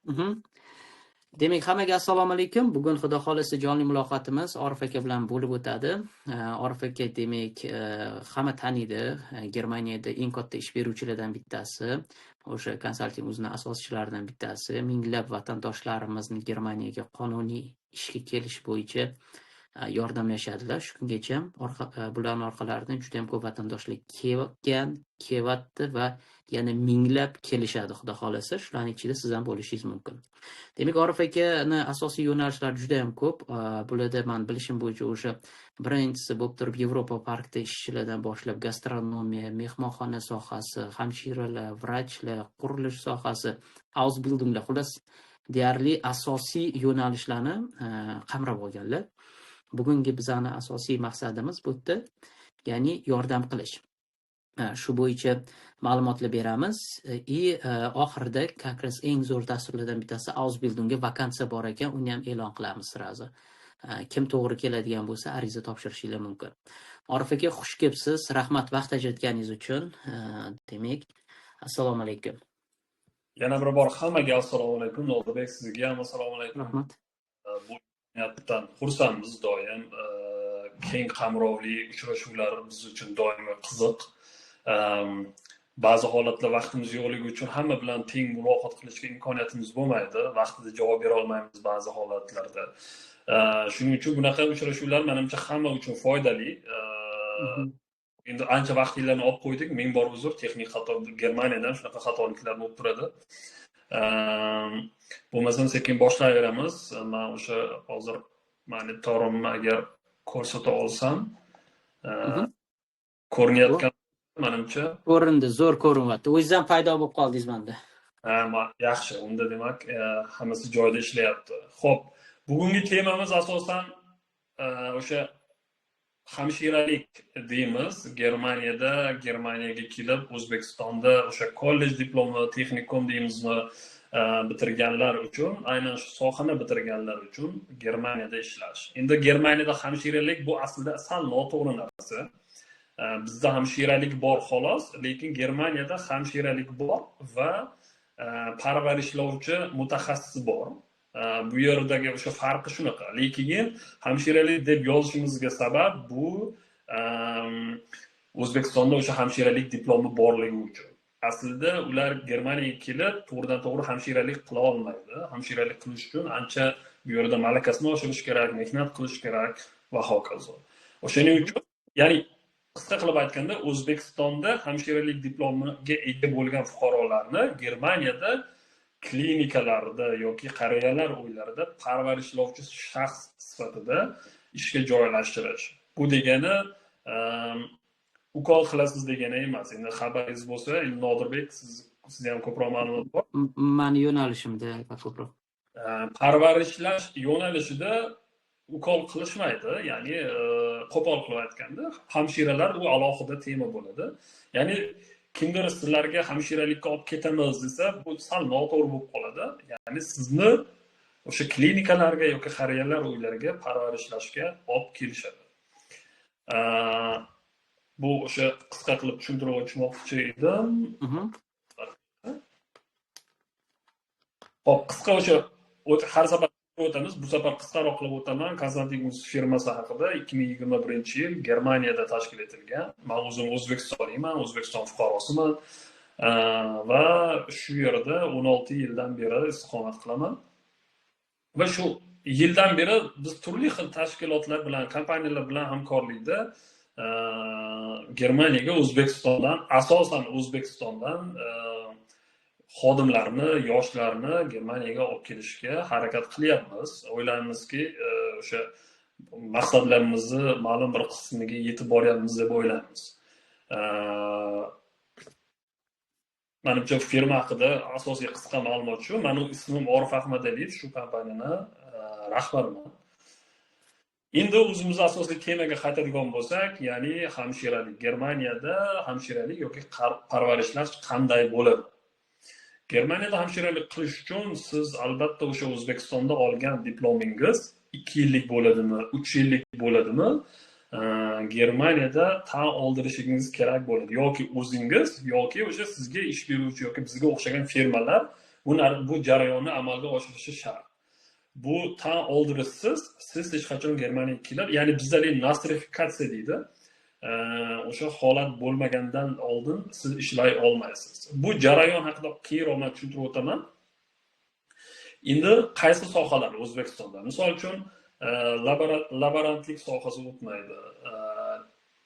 Demak, hammaga assalomu alaykum. Bugun Xudo xolasa jonli muloqotimiz Orif aka bilan bo'lib o'tadi. Orif aka, demak, hamma taniydi. Germaniyada eng katta ish beruvchilardan bittasi, o'sha konsalting o'zini asoschilaridan bittasi. Minglab vatandoshlarimizni Germaniyaga qonuniy ishga kelish bo'yicha yordamlashadilar. Shu kungacha bularning orqalaridan juda ham ko'p vatandoshlar kelgan, kelyapti va yana minglab kelishadi, Xudo xolasa. Shularning ichida siz ham bo'lishingiz mumkin. Demak, Orif akani asosiy yo'nalishlari juda ham ko'p. Bularda man bilishim bo'yicha o'sha birinchisi bo'lib turib Yevropa parkda ishchilardan boshlab gastronomiya, mehmonxona sohasi, hamshiralar, vrachlar, qurilish sohasi, Ausbildunglar, xullas deyarli asosiy yo'nalishlarni qamrab olganlar. Bugungi bizani asosiy maqsadimiz bu yerda, ya'ni yordam qilish. Shu bo'yicha ma'lumotlar beramiz и oxirida как раз eng zo'r dasturlardan bittasi Ausbildungga vakansiya bor ekan, uni ham e'lon qilamiz сразу. Kim to'g'ri keladigan bo'lsa, ariza topshirishinglar mumkin. Orif aka, xush kelibsiz. Rahmat vaqt ajratganingiz uchun. Demak, assalomu alaykum. Yana bir bor hammaga assalomu alaykum. Nodirbek, sizga ham assalomu alaykum. Rahmat. Bu imkoniyatdan xursandmiz doim. Keng qamrovli uchrashuvlar biz uchun doimo qiziq. Ba'zi holatlar vaqtimiz yo'qligi uchun hamma bilan teng muloqot qilishga imkoniyatimiz bo'lmaydi. Vaqtida javob bera olmaymiz ba'zi holatlarda. Shuning uchun bunaqa uchrashuvlar menimcha hamma uchun foydali. Endi ancha vaqtinglarni olib qo'ydik. Ming bor uzr, texnik xato, Germaniyadan shunaqa xatoliklar bo'lib turadi. Bo'lmasam sekin boshlayveramiz. Men o'sha hozir monitorimni agar ko'rsata olsam, ko'rinayotgan menimcha. Ko'rindi, zo'r ko'rinyapti. O'zingiz ham paydo bo'lib qoldingiz menda. Ha, yaxshi. Unda demak, hammasi joyida ishlayapti. Xo'p, bugungi temamiz asosan o'sha hamshiralik deymiz. Germaniyada, Germaniyaga kelib, O'zbekistonda o'sha kollej diplomi, texnikum deymizmi, bitirganlar uchun, aynan shu sohani bitirganlar uchun Germaniyada ishlash. Endi Germaniyada hamshiralik bu aslida sal noto'g'ri narsa. Bizda hamshiralik bor xolos, lekin Germaniyada hamshiralik bor va parvarishlovchi mutaxassis bor. Bu yerdagi o'sha farqi shunaqa. Lekin hamshiralik deb yozishimizga sabab bu O'zbekistonda o'sha hamshiralik diplomi borligi uchun. Aslida ular Germaniyaga kelib to'g'ridan to'g'ri hamshiralik qila olmaydi. Hamshiralik qilish uchun ancha bu yerda malakasini oshirish kerak, mehnat qilish kerak va hokazo. O'shaning uchun, ya'ni qisqa qilib aytganda, O'zbekistonda hamshiralik diplomiga ega bo'lgan fuqarolarni Germaniyada klinikalarda yoki qariyalar uylarida parvarishlovchi shaxs sifatida ishga joylashtirish. Bu degani ukol qilasiz degani emas. Endi xabaringiz bo'lsa, Nodirbek, sizda ham ko'proq ma'lumot bor. Mani yo'nalishimda ko'proq. Parvarishlash yo'nalishida ukol qilishmaydi, ya'ni qo'pol qilib aytganda, hamshiralar u alohida tema bo'ladi. Ya'ni kimdir sizlarga hamshiralikka olib ketamiz desa, bu sal noto'g'ri bo'lib qoladi. Ya'ni sizni o'sha klinikalarga yoki qariyalar uylariga parvarishlashga olib kelishadi. Bu o'sha qisqa qilib tushuntirib o'tmoqchi edim. Xo'p, qisqa o'sha har safar o'tamiz. Bu safar qisqaroq qilib o'taman. Consulting firmasi haqida 2021-yil Germaniyada tashkil etilgan. Men o'zim o'zbekistonlikman, O'zbekiston fuqarosiman va shu yerda 16 yildan beri istiqomat qilaman. Va shu yildan beri biz turli xil tashkilotlar bilan, kompaniyalar bilan hamkorlikda Germaniyaga O'zbekistondan, asosan O'zbekistondan xodimlarni, yoshlarni Germaniyaga olib kelishga harakat qilyapmiz. O'ylaymizki, o'sha maqsadlarimizni ma'lum bir qismiga yetib boryapmiz deb o'ylaymiz. Manimcha firma haqida asosiy qisqa ma'lumot shu. Meni ismim Orif Ahmadaliyev, shu kompaniyani rahbariman. Endi o'zimiz asosiy temaga qaytadigan bo'lsak, ya'ni hamshiralik. Germaniyada hamshiralik yoki parvarishlash qanday bo'ladi? Germaniyada hamshiralik qilish uchun siz albatta o'sha O'zbekistonda olgan diplomingiz 2 yillik bo'ladimi, 3 yillik bo'ladimi, Germaniyada tan oldirishingiz kerak bo'ladi. Yoki o'zingiz, yoki o'sha sizga ish beruvchi yoki bizga o'xshagan firmalar Bu jarayonni amalga oshirishi shart. Bu tan oldirishsiz siz hech qachon Germaniyaga kelib, ya'ni bizda nostrifikatsiya deydi. O'sha holat bo'lmagandan oldin siz ishlay olmaysiz. Bu jarayon haqida keyinroq men tushuntirib o'taman. Endi qaysi sohalar O'zbekistonda? Misol uchun laborantlik sohasi o'tmaydi,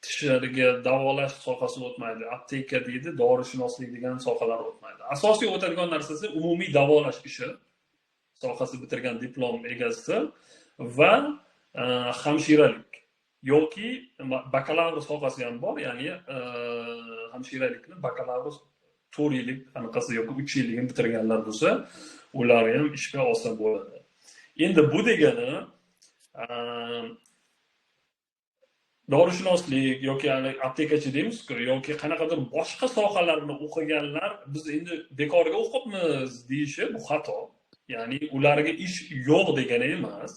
tishlarga davolash sohasi o'tmaydi, apteka deydi, dorishunoslik degan sohalar o'tmaydi. Asosiy o'tadigan narsasi umumiy davolash ishi sohasi bitirgan diplom egasi va hamshiralik yoki bakalavr sohasi ham bor, ya'ni hamshiralikni bakalavr 4 yillik anaqasi yoki 3 yilligini bitirganlar bo'lsa, ular ham ishga olsa bo'ladi. Endi bu degani dorishunoslik yoki aptekachi deymiz-ku, yoki qanaqadir boshqa sohalarni o'qiganlar biz endi bekorga o'qibmiz deyishi bu xato. Ya'ni ularga ish yo'q degani emas.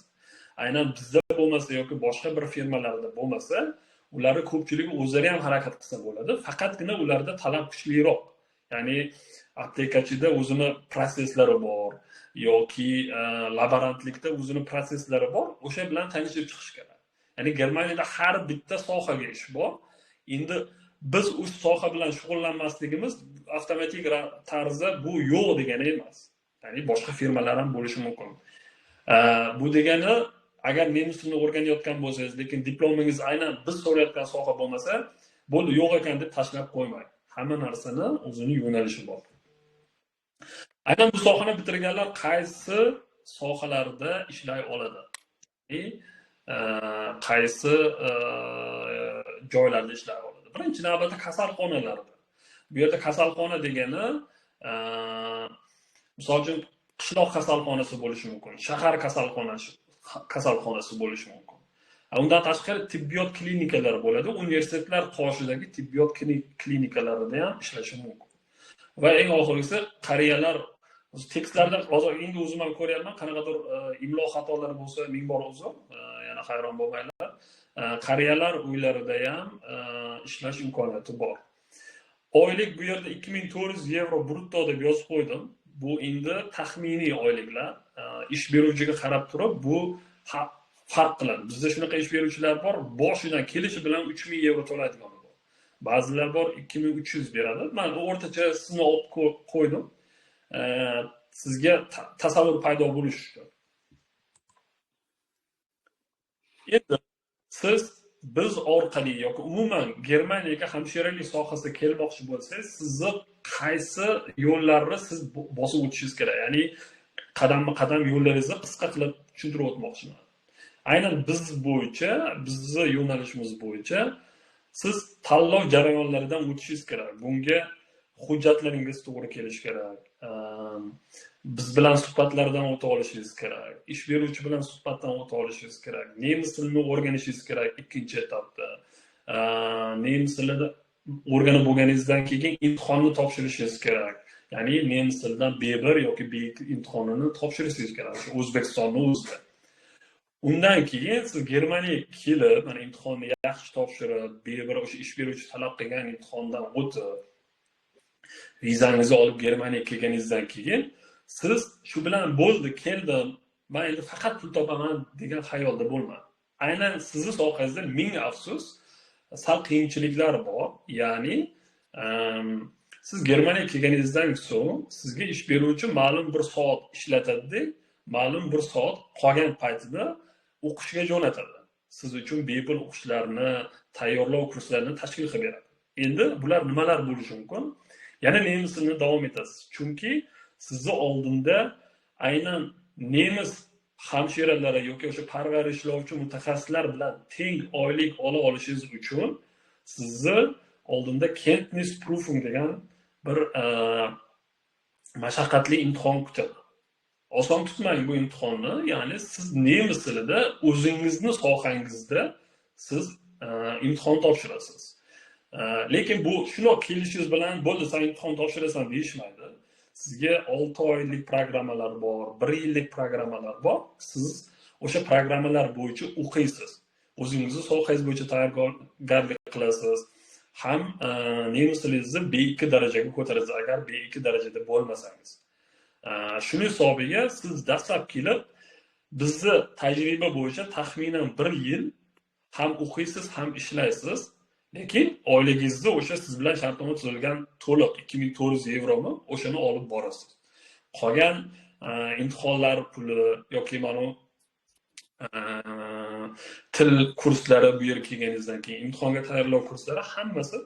Aynan bizda bo'lmasa yoki boshqa bir firmalarda bo'lmasa, ularning ko'pchiligi o'zlari ham harakat qilsa bo'ladi. Faqatgina ularda talab kuchliroq. Ya'ni aptekachida o'zini proseslari bor yoki laborantlikda o'zini proseslari bor, o'sha bilan tanishib chiqish kerak. Ya'ni Germaniyada har bitta sohaga ish bor. Endi biz o'sha soha bilan shug'ullanmasligimiz avtomatik tarzda bu yo'q degani emas. Ya'ni boshqa firmalar ham bo'lishi mumkin. Bu degani agar nemis tilini o'rganayotgan bo'lsangiz, lekin diplomingiz aynan biz so'rayotgan soha bo'lmasa, bo'ldi yo'q ekan deb tashlab qo'ymang. Hamma narsani o'zini yo'nalishi bor. Aynan bu sohani bitirganlar qaysi sohalarda ishlay oladi? Ya'ni qaysi joylarda ishlay oladi? Birinchi navbatda kasalxonalarda. Bu yerda kasalxona degani misol uchun qishloq kasalxonasi bo'lishi mumkin, shahar kasalxonasi bo'lishi mumkin. Undan tashqari tibbiyot klinikalari bo'ladi. Universitetlar qoshidagi tibbiyot klinikalarida ham ishlashi mumkin. Va eng oxirgisi qariyalar tekstlarda hozir endi o'zim ham ko'ryapman, qanaqadir imlo xatolari bo'lsa ming bor uzr, yana hayron bo'lmanglar. Qariyalar uylarida ham ishlash imkoniyati bor. Oylik bu yerda 2400 yevro brutto deb yozib qo'ydim. Bu endi taxminiy oyliklar. Ish beruvchiga qarab turib bu farq qiladi. Bizda shunaqa ish beruvchilar bor, boshidan kelishi bilan 3000 yevro to'laydigani bor. Ba'zilar bor 2300 beradi. Men o'rtacha sizni olib qo'ydim. Sizga tasavvur paydo bo'lishi uchun. Endi siz biz orqali yoki umuman Germaniyaga hamshiralik sohasida kelmoqchi bo'lsangiz, sizni qaysi yo'llarni siz bosib o'tishingiz kerak? Ya'ni qadamma-qadam yo'llaringizni qisqa qilib tushuntirib o'tmoqchiman. Aynan biz bo'yicha, bizni yo'nalishimiz bo'yicha siz tanlov jarayonlaridan o'tishingiz kerak. Bunga hujjatlaringiz to'g'ri kelishi kerak. Biz bilan suhbatlardan o'ta olishingiz kerak. Ish beruvchi bilan suhbatdan o'ta olishingiz kerak. Nemis tilini o'rganishingiz kerak ikkinchi etapda. Nemis tilini o'rganib bo'lganingizdan keyin imtihonni topshirishingiz kerak. Ya'ni nemis tilidan B1 yoki B2 imtihonini topshirishingiz kerak O'zbekistonning o'zida. Undan keyin siz Germaniyaga kelib, mana imtihonni yaxshi topshirib, B1 o'sha ish beruvchi talab qilgan imtihondan o'tib, vizangizni olib Germaniyaga kelganingizdan keyin siz shu bilan bo'ldi, keldim, men endi faqat pul topaman degan xayolda bo'lmang. Aynan sizni sohangizda ming afsus sal qiyinchiliklar bor. Ya'ni siz Germaniyaga kelganingizdan so'ng sizga ish beruvchi ma'lum bir soat ishlatadi, ma'lum bir soat qolgan paytida o'qishga jo'natadi. Siz uchun bepul o'qishlarni, tayyorlov kurslarini tashkil qilib beradi. Endi bular nimalar bo'lishi mumkin? Yana nemis tilini davom etasiz. Chunki sizni oldinda aynan nemis hamshiralari yoki o'sha parvarishlovchi mutaxassislar bilan teng oylik ola olishingiz uchun sizni oldinda Kenntnisprüfung degan bir mashaqqatli imtihon kutadi. Oson tutmang bu imtihonni, ya'ni siz nemis tilida o'zingizni sohangizda siz imtihon topshirasiz. Lekin bu shundoq kelishingiz bilan bo'ldi, sen imtihon topshirasan deyishmaydi. Sizga 6 oylik programmalar bor, 1 yillik programmalar bor. Siz o'sha programmalar bo'yicha o'qiysiz. O'zingizni sohangiz bo'yicha tayyorgarlik qilasiz. Ham nemis tilingizni B2 darajaga ko'tarasiz agar B2 darajada bo'lmasangiz. Shuni hisobiga siz dastlab kelib bizni tajriba bo'yicha taxminan 1 yil ham o'qiysiz, ham ishlaysiz, lekin oyligingizni o'sha siz bilan shartnoma tuzilgan to'liq 2400 yevromi o'shani olib borasiz. Qolgan imtihonlar puli yoki mana til kurslari, bu yerga kelganingizdan keyin imtihonga tayyorlov kurslari hammasi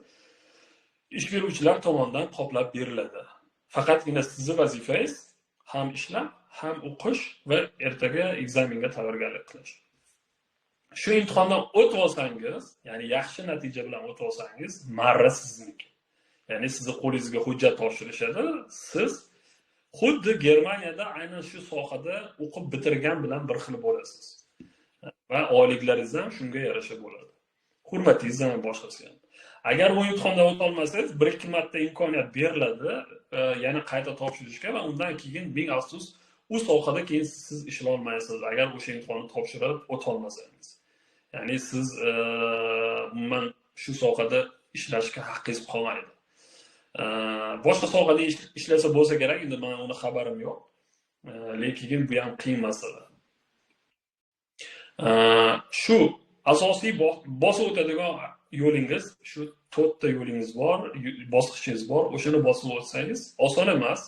ish beruvchilar tomonidan qoplab beriladi. Faqatgina sizni vazifangiz ham ishlab, ham o'qish va ertaga ekzamenga tayyorgarlik qilish. Shu imtihondan o'tib olsangiz, ya'ni yaxshi natija bilan o'tib olsangiz, marra sizniki. Ya'ni sizni qo'lingizga hujjat topshirishadi, siz xuddi Germaniyada aynan shu sohada o'qib bitirgan bilan bir xil bo'lasiz. Va oyliklaringiz ham shunga yarasha bo'ladi. Hurmatingiz ham, boshqasi ham. Agar bu imtihondan o'ta olmasangiz, 1-2 marta imkoniyat beriladi, yana qayta topshirishga va undan keyin ming afsus u sohada keyin siz ishlay olmaysiz, agar o'sha imtihonni topshirib o'ta olmasangiz. Ya'ni siz umuman shu sohada ishlashga haqqingiz qolmaydi. Boshqa sohada ishlasa bo'lsa kerak, endi men uni xabarim yo'q. Lekin bu ham qiyin masala. Shu asosiy bosib o'tadigan yo'lingiz, shu 4 ta yo'lingiz bor, bosqichingiz bor, o'shani bosib o'tsangiz oson emas,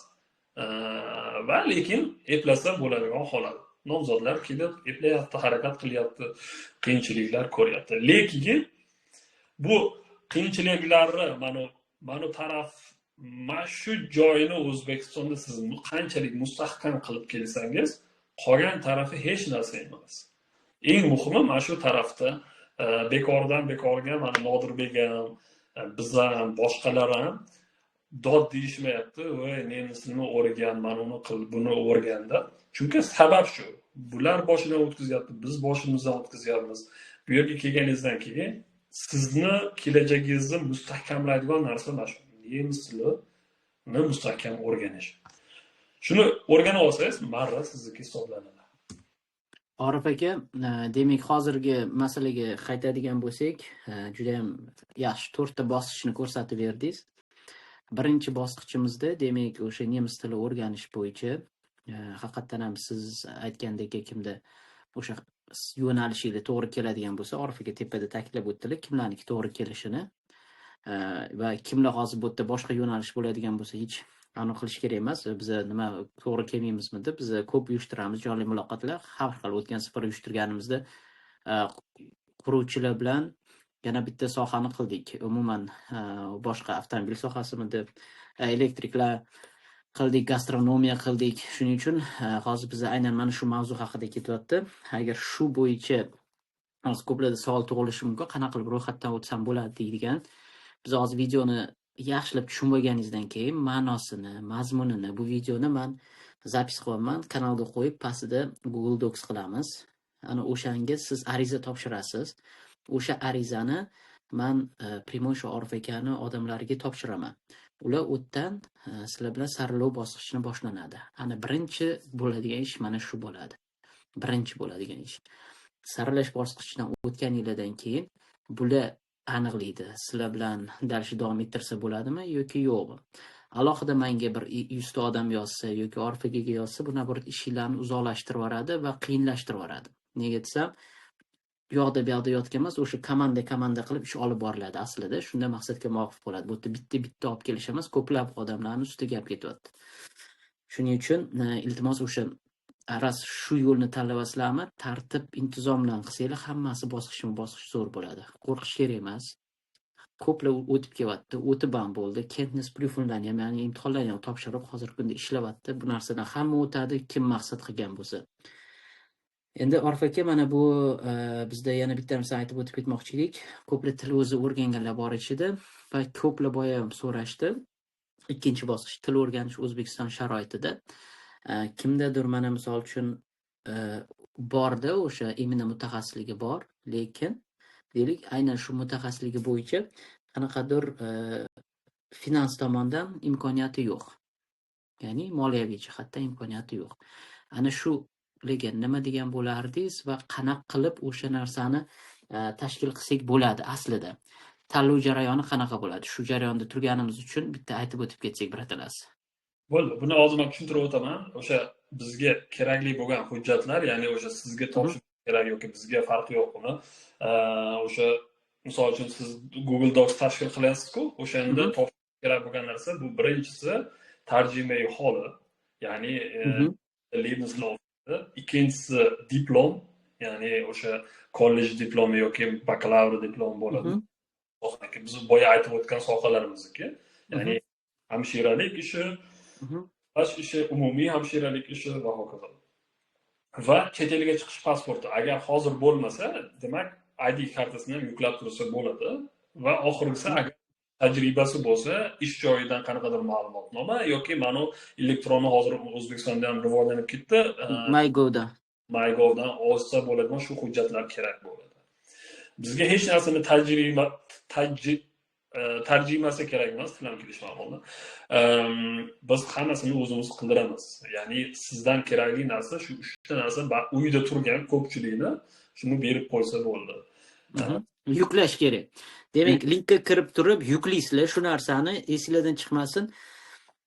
va lekin eplasa bo'ladigan holat. Nomzodlar kelib eplayapti, harakat qilyapti, qiyinchiliklar ko'ryapti. Lekin bu qiyinchiliklarni mana taraf, mana shu joyini O'zbekistonda siz qanchalik mustahkam qilib kelsangiz, qolgan tarafi hech narsa emas. Eng muhimi mana shu tarafda bekordan bekorga mana Nodirbek ham, biz ham, boshqalar ham dod deyishmayapti, voy nemisni o'rgan, mana uni qil, buni o'rganda. Chunki sabab shu. Bular boshidan o'tkazyapti, biz boshimizdan o'tkazyapmiz. Bu yerga kelganingizdan keyin sizni kelajagingizni mustahkamlaydigan narsa mana shu nemis tilini mustahkam o'rganish. Shuni o'rganib olsangiz, marra sizniki hisoblanadi. Orif aka, demak hozirgi masalaga qaytadigan bo'lsak, juda ham yaxshi 4 ta bosqichni ko'rsatib berdingiz. Birinchi bosqichimizda demak o'sha nemis tili o'rganish bo'yicha haqiqatdan ham siz aytgandek kimda o'sha yo'nalishiga to'g'ri keladigan bo'lsa, Orif aka tepada ta'kidlab o'tdilar, kimlarniki to'g'ri kelishini va kimlar hozir bu yerda boshqa yo'nalish bo'ladigan bo'lsa hech aniq qilish kerak emas. Biz nima to'g'ri kelmaymizmi deb biz ko'p uyushtiramiz jonli muloqotlar. Har xil o'tgan safar uyushtirganimizda quruvchilar bilan yana bitta sohani qildik. Umuman boshqa avtomobil sohasimi deb elektriklar qildik, gastronomiya qildik. Shuning uchun hozir biz aynan mana shu mavzu haqida ketyapti. Agar shu bo'yicha hozir ko'plarda savol tug'ilishi mumkin, qanaqa qilib ro'yxatdan o'tsam bo'ladi deydigan. Biz hozir videoni yaxshilab tushunib olganingizdan keyin ma'nosini, mazmunini bu videoni men zapis qilyapman, kanalga qo'yib pastida Google Docs qilamiz. Ana o'shanga siz ariza topshirasiz. O'sha arizani men primoy shu Orif akani odamlariga topshiraman. Ular o'tdan sizlar bilan saralov bosqichini boshlanadi. Ana birinchi bo'ladigan ish mana shu bo'ladi. Birinchi bo'ladigan ish. Saralash bosqichidan o'tganinglardan keyin bular aniqlaydi. Sizlar bilan dars davom ettirsa bo'ladimi yoki yo'qmi? Alohida menga bir 100 ta odam yozsa yoki Orif akaga yozsa, bu navbat ishlarni uzoqlashtirib yuboradi va qiyinlashtirib yuboradi. Nega desam, u yoqda bu yoqda yotgan emas, o'sha komanda qilib ish olib boriladi aslida. Shunda maqsadga muvofiq bo'ladi. Bu yerda bitta-bitta olib kelish emas, ko'plab odamlarning ustida gap ketyapti. Shuning uchun iltimos o'sha ras shu yo'lni tanlayapsizlarmi, tartib intizom bilan qilsanglar hammasi bosqichma-bosqich zo'r bo'ladi. Qo'rqish kerak emas. Ko'plar o'tib kelyapti, o'tib ham bo'ldi. Kenntnisprüfunglarni ham, ya'ni imtihonlarni ham topshirib, hozirgi kunda ishlayapti. Bu narsadan hamma o'tadi, kim maqsad qilgan bo'lsa. Endi Orif aka, mana bu bizda yana bitta narsani aytib o'tib ketmoqchi edik. Ko'plar til o'zi o'rganganlar bor ichida va ko'plar boya ham so'rashdi. Ikkinchi bosqich til o'rganish O'zbekiston sharoitida. Kimdadir mana misol uchun borda o'sha imенно mutaxassisligi bor, lekin deylik aynan shu mutaxassisligi bo'yicha qanaqadir finans tomondan imkoniyati yo'q. Ya'ni moliyaviy jihatdan imkoniyati yo'q. Ana shu lekin nima degan bo'lardingiz va qanaqa qilib o'sha narsani tashkil qilsak bo'ladi aslida? Tanlov jarayoni qanaqa bo'ladi? Shu jarayonda turganimiz uchun bitta aytib o'tib ketsak, biratelasi. Bo'ldi, buni hozir man tushuntirib o'taman. O'sha bizga kerakli bo'lgan hujjatlar, ya'ni o'sha sizga topshirish kerak yoki bizga, farqi yo'q uni. O'sha, misol uchun, siz Google Docs tashkil qilyapsiz-ku, o'shanda topshirish kerak bo'lgan narsa bu birinchisi tarjimai holi, ya'ni Lebenslauf, ikkinchisi diplom, ya'ni o'sha kollej diplomi yoki bakalavr diplomi bo'ladi. Biz boya aytib o'tgan sohalarimizniki, ya'ni hamshiralik ishi, ishi, umumiy hamshiralik ishi va hokazo. Va chet elga chiqish pasporti agar hozir bo'lmasa, demak, ID kartasini ham yuklab tursa bo'ladi. Va oxirgisi, agar tajribasi bo'lsa, ish joyidan qanaqadir ma'lumotnoma yoki mana elektron, hozir O'zbekistonda ham rivojlanib ketdi. MyGovda. MyGovdan olsa bo'ladigan shu hujjatlar kerak bo'ladi. Bizga hech narsani tajriba tarjimasi kerak emas, tilim kelishmay qoldi. Biz hammasini o'zimiz qildiramiz. Ya'ni sizdan kerakli narsa shu uchta narsa, uyda turgan ko'pchilikni shuni berib qo'ysa bo'ldi. Yuklash kerak. Demak, linkka kirib turib yuklaysizlar shu narsani, esinglardan chiqmasin.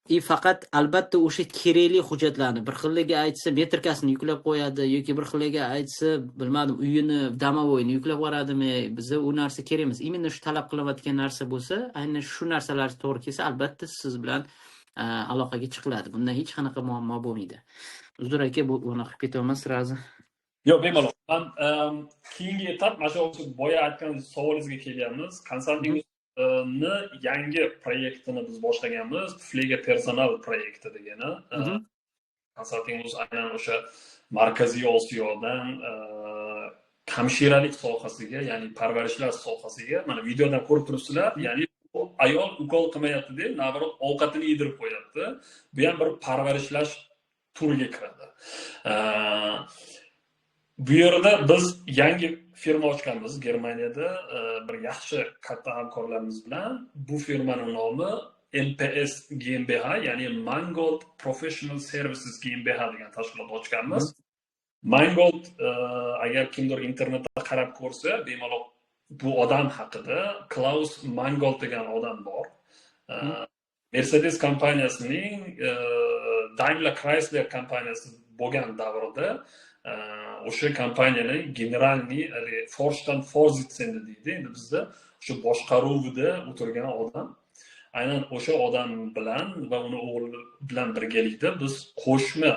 И faqat albatta o'sha kerakli hujjatlarni, bir xiliga aytsa, metrikasini yuklab qo'yadi yoki bir xiliga aytsa, bilmadim, uyini, домовой ni yuklab yuboradimi, biza u narsa kerak emas. Именно shu talab qilayotgan narsa bo'lsa, aynan shu narsalar to'g'ri kelsa, albatta siz bilan aloqaga chiqiladi. Bundan hech qanaqa muammo bo'lmaydi. Uzr aka, bu bunaqa qilib ketyapman сразу. Yo'q, bemalol. Man keyingi etap, mana shu boya aytgan savolingizga kelganmiz. Consulting ni yangi proyektini biz boshlaganmiz, Pflegepersonal proyekti degani. Consulting aynan o'sha Markaziy Osiyodan hamshiralik sohasiga, ya'ni parvarishlash sohasiga, mana videodan ko'rib turibsizlar, ya'ni ayol ukol qilmayapti-da, наоборот, ovqatini yedirib qo'yapti. Bu ham bir parvarishlash turiga kiradi. Bu yerda biz yangi firma ochganmiz Germaniyada bir yaxshi katta hamkorlarimiz bilan. Bu firmani nomi MPS GmbH, ya'ni Mangold Professional Services GmbH degan tashkilot ochganmiz. Mangold, agar kimdir internetda qarab ko'rsa, bemalol bu odam haqida, Klaus Mangold degan odam bor. Mercedes kompaniyasining, Daimler Chrysler kompaniyasi bo'lgan davrida o'sha kompaniyaning генеральный Vorstandsvorsitzende deydi endi bizda, o'sha boshqaruvida o'tirgan odam. Aynan o'sha odam bilan va uni o'g'li bilan birgalikda biz qo'shma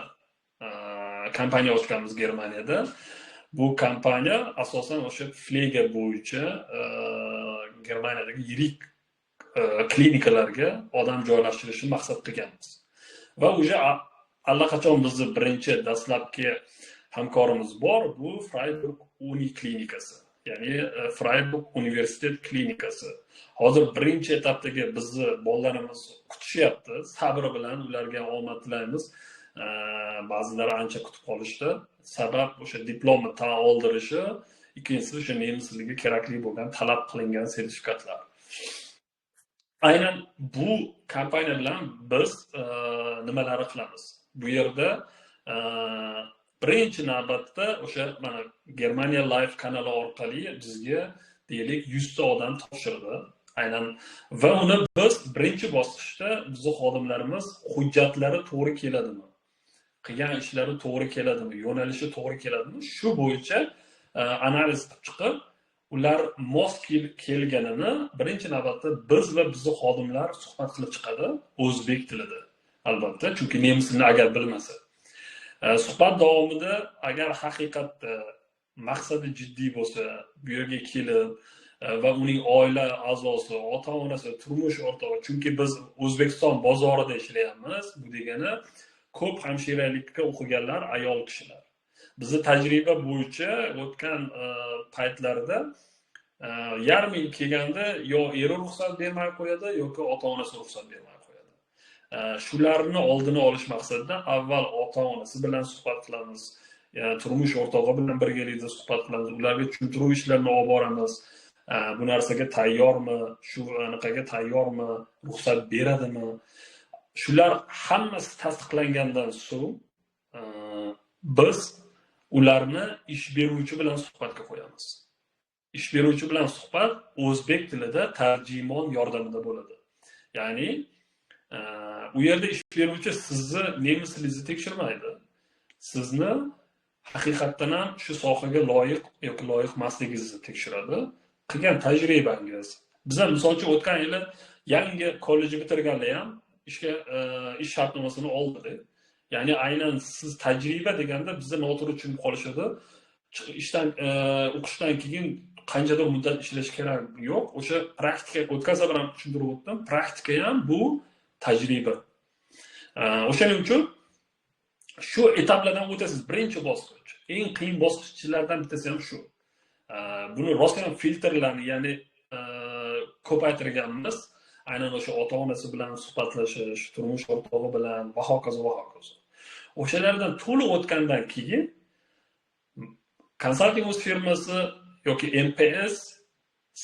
kompaniya ochganmiz Germaniyada. Bu kompaniya asosan o'sha Pflege bo'yicha Germaniyadagi yirik klinikalarga odam joylashtirishni maqsad qilganmiz. Va уже allaqachon bizni birinchi, dastlabki hamkorimiz bor, bu Freiburg Uni klinikasi, ya'ni Freiburg universitet klinikasi. Hozir birinchi etapdagi bizni bolalarimiz kutishyapti sabr bilan, ularga omad tilaymiz. Ba'zilari ancha kutib qolishdi, sabab o'sha diplomni tan oldirishi, ikkinchisi o'sha nemis tiliga kerakli bo'lgan, talab qilingan sertifikatlar. Aynan bu kompaniya bilan biz nimalarni qilamiz bu yerda? Birinchi navbatda o'sha mana Germaniya Live kanali orqali bizga, deylik, 100 ta odam topshirdi aynan va uni biz birinchi bosqichda bizni xodimlarimiz hujjatlari to'g'ri keladimi, qilgan ishlari to'g'ri keladimi, yo'nalishi to'g'ri keladimi, shu bo'yicha analiz qilib chiqib, ular mos kelganini birinchi navbatda biz va bizni xodimlar suhbat qilib chiqadi o'zbek tilida albatta, chunki nemis tilini agar bilmasa. Suhbat davomida agar haqiqatda maqsadi jiddiy bo'lsa, bu yerga kelib va uning oila a'zosi, ota onasi, turmush o'rtog'i, chunki biz O'zbekiston bozorida ishlayapmiz, bu degani ko'p hamshiralikka o'qiganlar ayol kishilar. Bizni tajriba bo'yicha o'tgan paytlarda yarmi kelganda yo eri ruxsat bermay qo'yadi yoki ota onasi ruxsat bermay qo'yadi. Shularni oldini olish maqsadida avval ota onasi bilan suhbat qilamiz, turmush o'rtog'i bilan birgalikda suhbat qilamiz, ularga tushuntiruv ishlarini olib boramiz. Bu narsaga tayyormi, shu anaqaga tayyormi, ruxsat beradimi? Shular hammasi tasdiqlangandan so'ng biz ularni ish beruvchi bilan suhbatga qo'yamiz. Ish beruvchi bilan suhbat o'zbek tilida tarjimon yordamida bo'ladi. Ya'ni U yerda ish beruvchi sizni nemis tilingizni tekshirmaydi. Sizni haqiqatdan ham shu sohaga loyiq yoki loyiq emasligingizni tekshiradi. Qilgan tajribangiz. Biz ham misol uchun o'tgan yili yangi kollejni bitirganlar ham ishga ish shartnomasini oldi. Ya'ni aynan siz tajriba deganda bizda noto'g'ri tushunib qolishadi. Ishdan o'qishdan keyin qanchadir muddat ishlash kerak, yo'q. O'sha praktika, o'tgan safar ham tushuntirib o'tdim. Praktika ham bu tajriba. O'shaning uchun shu etaplardan o'tasiz. Birinchi bosqich, eng qiyin bosqichlardan bittasi ham shu. Buni rostdan filtrlarni, ya'ni ko'paytirganmiz. Aynan o'sha ota-onasi bilan suhbatlashish, turmush o'rtog'i bilan va hokazo va hokazo. O'shalardan to'liq o'tgandan keyin konsalting o'z firmasi yoki MPS,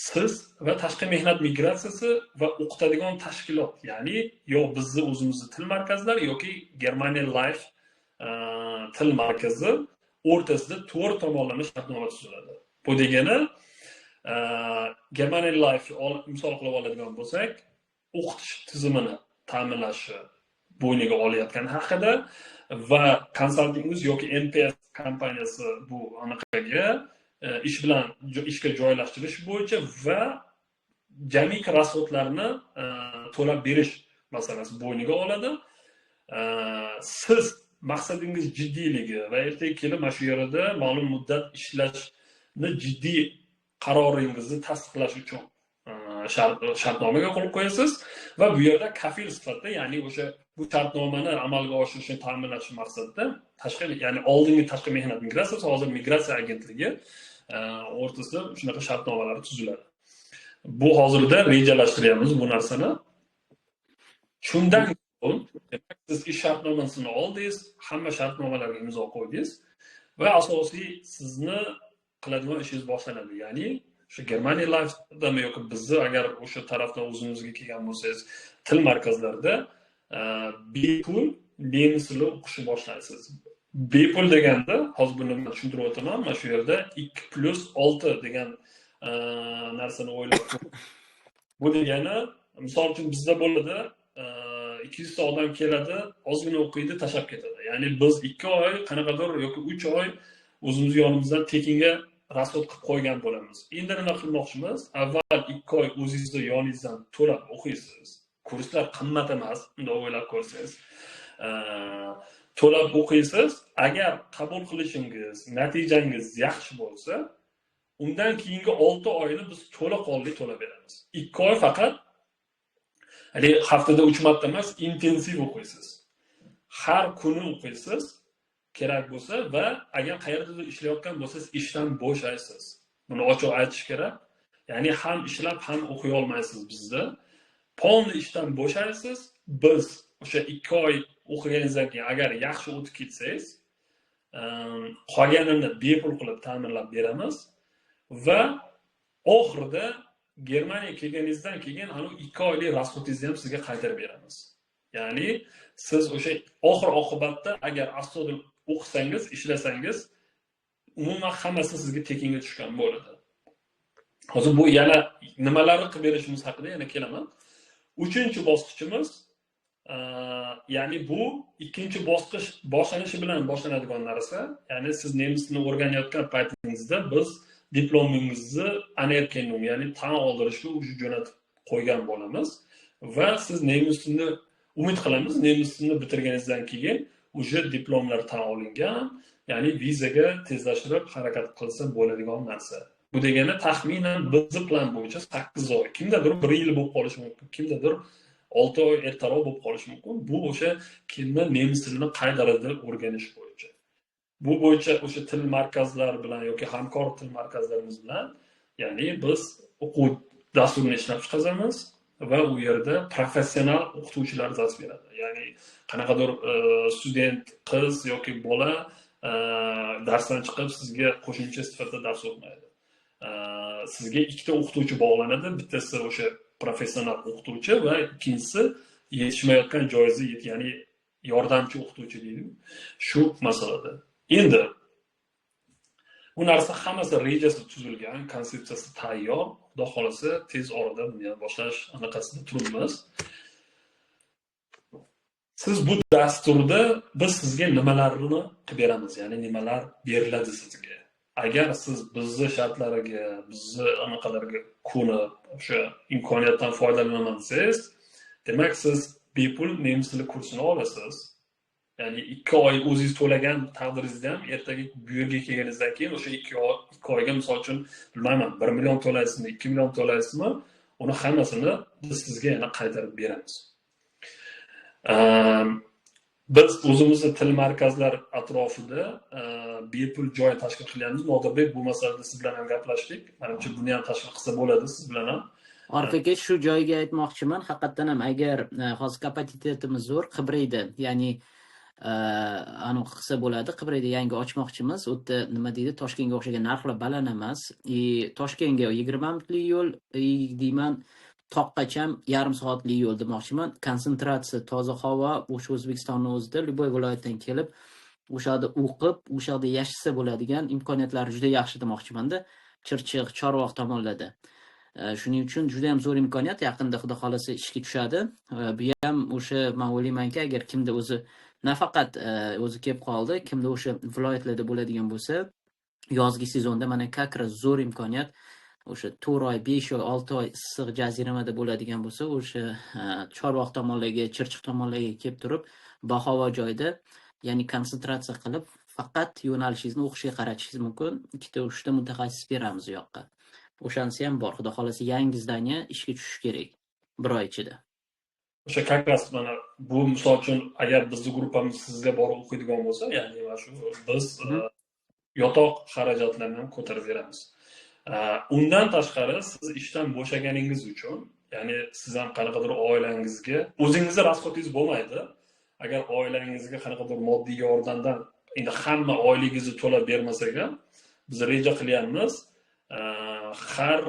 siz va tashqi mehnat migratsiyasi va o'qitadigan tashkilot, ya'ni yo bizni o'zimizni til markazlari yoki Germaniya Life til markazi o'rtasida to'rt tomonlama shartnoma tuziladi. Bu degani Germaniya Life misol qilib oladigan bo'lsak, o'qitish tizimini ta'minlashi bo'yniga olayotgani haqida va konsaltingiz yoki MPS kompaniyasi bu anaqaga ish bilan ishga joylashtirish bo'yicha va jamiki rasxodlarni to'lab berish masalasi bo'yniga oladi. Siz maqsadingiz jiddiyligi va ertaga kelib mana shu yerda ma'lum muddat ishlashni jiddiy qaroringizni tasdiqlash uchun shartnomaga qo'l qo'yasiz va bu yerda kafil sifatida, ya'ni o'sha bu shartnomani amalga oshirishni ta'minlash maqsadida tashqi, ya'ni oldingi tashqi mehnat migratsiyasi, hozir migratsiya agentligi o'rtasida shunaqa shartnomalar tuziladi. Bu hozirda rejalashtiryapmiz bu narsani. Shundan so'ng siz ish shartnomasini oldingiz, hamma shartnomalarga imzo qo'ydingiz va asosiy sizni qiladigan ishingiz boshlanadi. Ya'ni o'sha Germaniya Life'dami yoki bizni agar o'sha tarafdan o'zimizga kelgan bo'lsangiz, til markazlarida bepul nemis tili o'qishni boshlaysiz. Bepul deganda, hozir buni man tushuntirib o'taman, mana shu yerda 2 + 6 degan narsani o'ylab. Bu degani, misol uchun, bizda bo'ladi, 200 ta odam keladi, ozgina o'qiydi, tashlab ketadi. Ya'ni biz 2 oy qanaqadir yoki 3 oy o'zimizni yonimizdan tekinga rasxod qilib qo'ygan bo'lamiz. Endi nima qilmoqchimiz? Avval 2 oy o'zingizni yoningizdan to'lab o'qiysiz. Kurslar qimmat emas, bundoq o'ylab ko'rsangiz. To'lab o'qiysiz, agar qabul qilishingiz, natijangiz yaxshi bo'lsa, undan keyingi 6 oyni biz to'laqonli to'lab beramiz. 2 oy faqat haligi haftada 3 marta emas, intensiv o'qiysiz. Har kuni o'qiysiz kerak bo'lsa va agar qayerdadir ishlayotgan bo'lsangiz, ishdan bo'shaysiz. Buni ochiq aytish kerak. Ya'ni ham ishlab, ham o'qiy olmaysiz bizda. Полный ishdan bo'shaysiz. Biz o'sha 2 oy o'qiganingizdan keyin agar yaxshi o'tib ketsangiz, qolganini bepul qilib ta'minlab beramiz va oxirida Germaniyaga kelganingizdan keyin anavi 2 oylik расход ingizni ham sizga qaytarib beramiz. Ya'ni siz o'sha oxir oqibatda agar astoydil o'qisangiz, ishlasangiz, umuman hammasi sizga tekinga tushgan bo'ladi. Hozir bu yana nimalarni qilib berishimiz haqida yana kelaman. Uchinchi bosqichimiz, ya'ni bu ikkinchi bosqich boshlanishi bilan boshlanadigan narsa. Ya'ni siz nemis tilini o'rganayotgan paytingizda biz diplomingizni anerkennung, ya'ni tan oldirishga уже jo'natib qo'ygan bo'lamiz va siz nemis tilini, umid qilamiz, nemis tilini bitirganingizdan keyin уже diplomlar tan olingan, ya'ni vizaga tezlashtirib harakat qilsa bo'ladigan narsa. Bu degani taxminan bizni plan bo'yicha 8 oy, kimdadir bir yil bo'lib qolishi mumkin, kimdadir 6 oy ertaroq bo'lib qolishi mumkin. Bu o'sha kimni nemis tilini qay darajada o'rganish bo'yicha. Bu bo'yicha o'sha til markazlari bilan yoki hamkor til markazlarimiz bilan, ya'ni biz o'quv dasturini ishlab chiqazamiz va u yerda professional o'qituvchilar dars beradi. Ya'ni qanaqadir student qiz yoki bola darsdan chiqib sizga qo'shimcha sifatida dars o'tmaydi. Sizga ikkita o'qituvchi bog'lanadi. Bittasi o'sha professional o'qituvchi va ikkinchisi yetishmayotgan joyingizni, ya'ni yordamchi o'qituvchi deydi shu masalada. Endi bu narsa hammasi rejasi tuzilgan, konsepsiyasi tayyor. Xudo xohlasa, tez orada buni ham boshlash anaqasida turibmiz. Siz bu dasturda biz sizga nimalarni qilib beramiz, ya'ni nimalar beriladi sizga. Agar siz bizni shartlariga, bizni anaqalarga ko'nib, o'sha imkoniyatdan foydalanaman desangiz, demak siz bepul nemis tili kursini olasiz. Ya'ni 2 oy o'zingiz to'lagan taqdiringizda ham ertaga bu yerga kelganingizdan keyin o'sha 2 oyga misol uchun bilmayman 1 million to'laysizmi, 2 million to'laysizmi, uni hammasini biz sizga yana qaytarib beramiz. Biz o'zimizni til markazlar atrofida bepul joy tashkil qilyapmiz. Nodirbek, bu masalada siz bilan ham gaplashdik. Menimcha buni ham tashkil qilsa bo'ladi siz bilan ham. Orif aka, shu joyga aytmoqchiman, haqiqatdan ham agar hozir kapatsitetimiz zo'r, Qibrayda, ya'ni aniq qilsa bo'ladi. Qibrayda yangi ochmoqchimiz. U yerda nima deydi, Toshkentga o'xshagan narxlar baland emas. Toshkentga 20 minutlik yo'l, deyman, toqqacham yarim soatlik yo'l demoqchiman. Konsentratsiya, toza havo, o'sha O'zbekistonning o'zida любой viloyatdan kelib, o'sha yerda o'qib, o'sha yerda yashasa bo'ladigan imkoniyatlari juda yaxshi demoqchimanda. Chirchiq, Chorvoq tomonlarda. Shuning uchun juda ham zo'r imkoniyat. Yaqinda xudo xolasa ishga tushadi. Bu ham o'sha, men o'ylaymanki, agar kimda o'zi nafaqat o'zi kelib qoldi, kimda o'sha viloyatlarda bo'ladigan bo'lsa, yozgi sezonda mana как раз zo'r imkoniyat. O'sha 4 oy, 5 oy, 6 oy issiq jaziramada bo'ladigan bo'lsa, o'sha Chorvoq tomonlarga, Chirchiq tomonlarga kelib turib, bahavo joyda, ya'ni konsentratsiya qilib, faqat yo'nalishingizni o'qishga qaratishingiz mumkin. 2-3 ta mutaxassis beramiz u yoqqa. O'shanisi ham bor. Xudo xolasa yangi zdaniya ishga tushishi kerak bir oy ichida. O'sha как раз mana bu misol uchun agar bizni gruppamiz sizga borib o'qiydigan bo'lsa, ya'ni mana shu biz yotoq xarajatlarini ham ko'tarib beramiz. Undan tashqari siz ishdan bo'shaganingiz uchun, ya'ni siz ham qanaqadir oilangizga o'zingizni rasxodingiz bo'lmaydi. Agar oilangizga qanaqadir moddiy yordamdan endi hamma oyligingizni to'lab bermasak ham, biz reja qilyapmiz. Har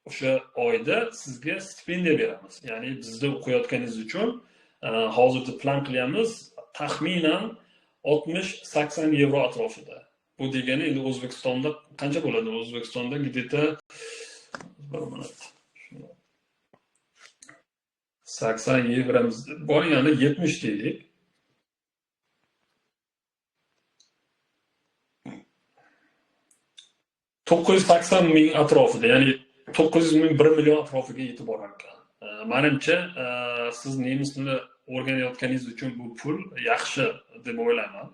o'sha oyda sizga stipendiya beramiz. Ya'ni bizda o'qiyotganingiz uchun hozirda plan qilyapmiz, taxminan 60-80 yevro atrofida. Bu degani endi O'zbekistonda qancha bo'ladi? O'zbekistonda где-то 80 yevromiz bor, ya'ni 70 deylik. 980 ming atrofida, ya'ni 900 ming 1 million atrofiga yetib borar ekan. Menimcha, siz nemis tilini o'rganayotganingiz uchun bu pul yaxshi deb o'ylayman.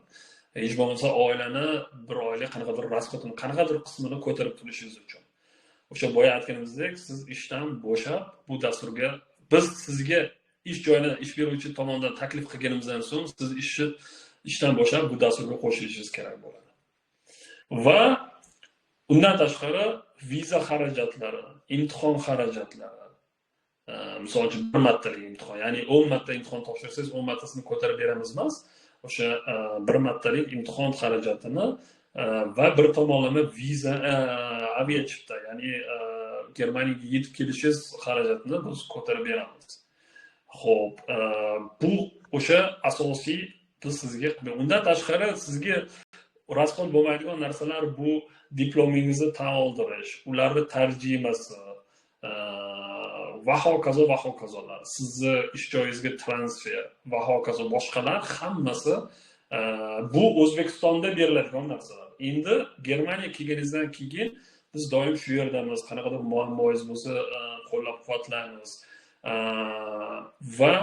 Hech bo'lmasa oilani bir oylik qanaqadir rasxodini, qanaqadir qismini ko'tarib turishingiz uchun. O'sha boya aytganimizdek, siz ishdan bo'shab bu dasturga biz sizga ish joyini ish beruvchi tomonidan taklif qilganimizdan so'ng siz ishdan bo'shab bu dasturga qo'shilishingiz kerak bo'ladi. Va undan tashqari viza xarajatlari, imtihon xarajatlari, misol uchun bir martalik imtihon, ya'ni 10 marta imtihon topshirsangiz 10 martasini ko'tarib beramiz emas, o'sha bir martalik imtihon xarajatini va bir tomonlama viza aviachipta, ya'ni Germaniyaga yetib kelishingiz xarajatini biz ko'tarib beramiz. Xo'p, bu o'sha asosiy biz sizga. Undan tashqari sizga rasxod bo'lmaydigan narsalar bu diplomingizni tan oldirish, ularni tarjimasi va hokazo va hokazolar, sizni ish joyingizga transfer va hokazo boshqalar hammasi bu O'zbekistonda beriladigan narsalar. Endi Germaniya kelganingizdan keyin biz doim shu yerdamiz, qanaqadir muammoingiz bo'lsa qo'llab-quvvatlaymiz. Va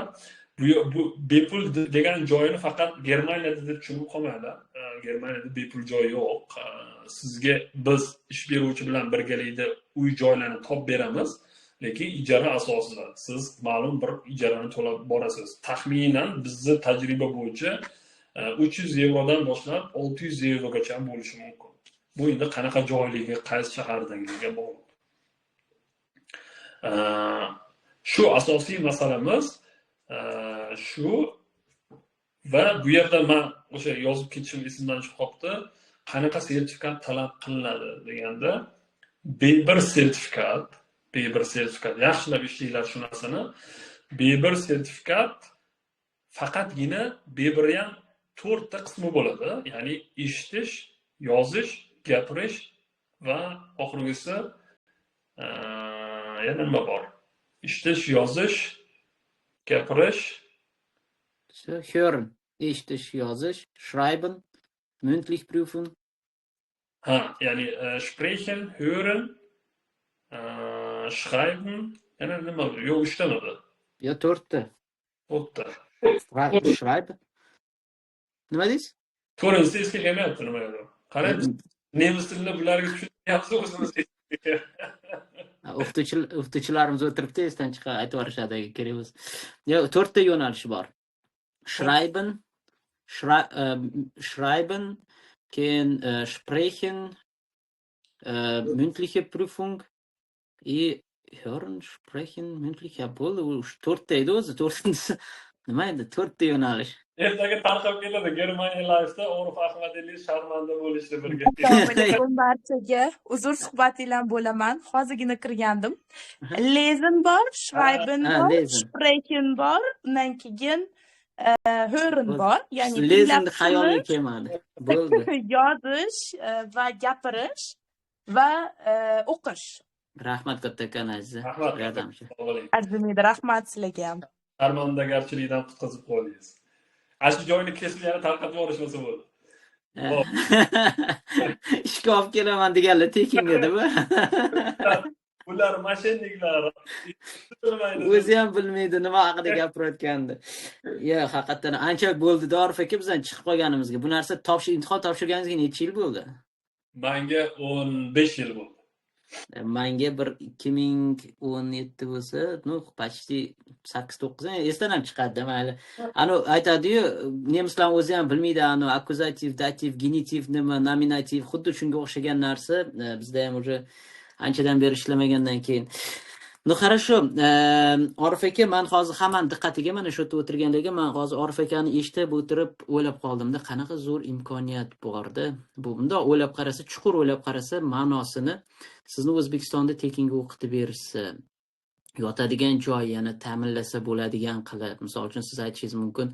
bu bepul degan joyini faqat Germaniyada deb tushunib qolmanglar. Germaniyada bepul joy yo'q. Sizga biz ish beruvchi bilan birgalikda uy joylarni topib beramiz, lekin ijara asosida siz ma'lum bir ijarani to'lab borasiz. Taxminan bizni tajriba bo'yicha 300 yevrodan boshlab 600 yevrogacha bo'lishi mumkin. Bu endi qanaqa joyligi, qaysi shahardaligiga bog'liq. Shu asosiy masalamiz shu. Va bu yerda men o'sha yozib ketishim esimdan chiqib qolibdi. Qanaqa sertifikat talab qilinadi deganda B1 sertifikat, B1 sertifikat, yaxshilab ishlanglar shu narsani. B1 sertifikat faqatgina B1 ham 4 ta qismi bo'ladi, ya'ni eshitish, yozish, gapirish va oxirgisi yana nima bor? Eshitish, yozish, gapirish, Hören eshitish, yozish, schreiben, mündlich Prüfung. Ha, ya'ni sprechen, hören, schreiben, yana nima? Yo'q, uchtamidi? Yo, to'rtta. To'rtta. Schreiben. Nima deysiz? To'rtinchisi esga kelmayapti nimagadir. Qarang, nemis tilini bularga tushunyapmiz, o'zimiz. O'qituvchilarimiz o'tiribdi, esdan chiqar, aytib yuborishadi agar kerak bo'lsa. Yo'q, to'rtta yo'nalishi bor. Schreiben, schreiben, keyin sprechen, mündliche Prüfung и hören, sprechen, mündliche bo'ldi. U to'rtta edi o'zi, to'rtinchisi nima edi? To'rtta yo'nalish. Ertaga tarqab keladi Germaniya Life'da Orif Ahmadeli sharmanda bo'lishni birga. Assalomu alaykum barchaga. Uzr, suhbatinglar bo'laman. Hozirgina kirgandim. Lesen bor, schreiben bor, lesen. Sprechen bor, undan keyin hören bor. Ya'ni Lesen tinglab xayolga tushunish, kelmadi. Bo'ldi. yozish va gapirish va o'qish. Rahmat kattakon, Aziza. Rahmat. Yordamchi. Sog' bo'ling. Arzimaydi, rahmat sizlarga ham. Sharmandagarchilikdan qutqazib qo'ydingiz. Ana shu joyini kesib yana tarqatib yuborishmasa bo'ldi. Xo'p. Ishga olib kelaman deganlar tekinga deb. Bular мошенник lar. Bilmaydi. O'zi ham bilmaydi nima haqida gapirayotganini. Yo'q, haqiqatdan ancha bo'ldi, Orif aka, bizdan chiqib qolganimizga. Bu narsa imtihon topshirganingizga necha yil bo'ldi? Manga 15 yil bo'ldi. Manga bir 2017 bo'lsa, ну, почти 8-9, esdan ham chiqadi, mayli. Anu aytadi-yu, nemislar o'zi ham bilmaydi, anu akkuzativ, dativ, genitiv nima, nominativ, xuddi shunga o'xshagan narsa bizda ham уже anchadan beri ishlamagandan keyin. Ну хорошо, Orif aka, man hozir hammani diqqatiga, mana shu yerda o'tirganlarga, man hozir Orif akani eshitib o'tirib o'ylab qoldimda, qanaqa zo'r imkoniyat borda. Bu bundoq o'ylab qarasa, chuqur o'ylab qarasa, ma'nosini sizni O'zbekistonda tekinga o'qitib berishsa, yotadigan joy yana ta'minlasa bo'ladigan qilib, misol uchun siz aytishingiz mumkin,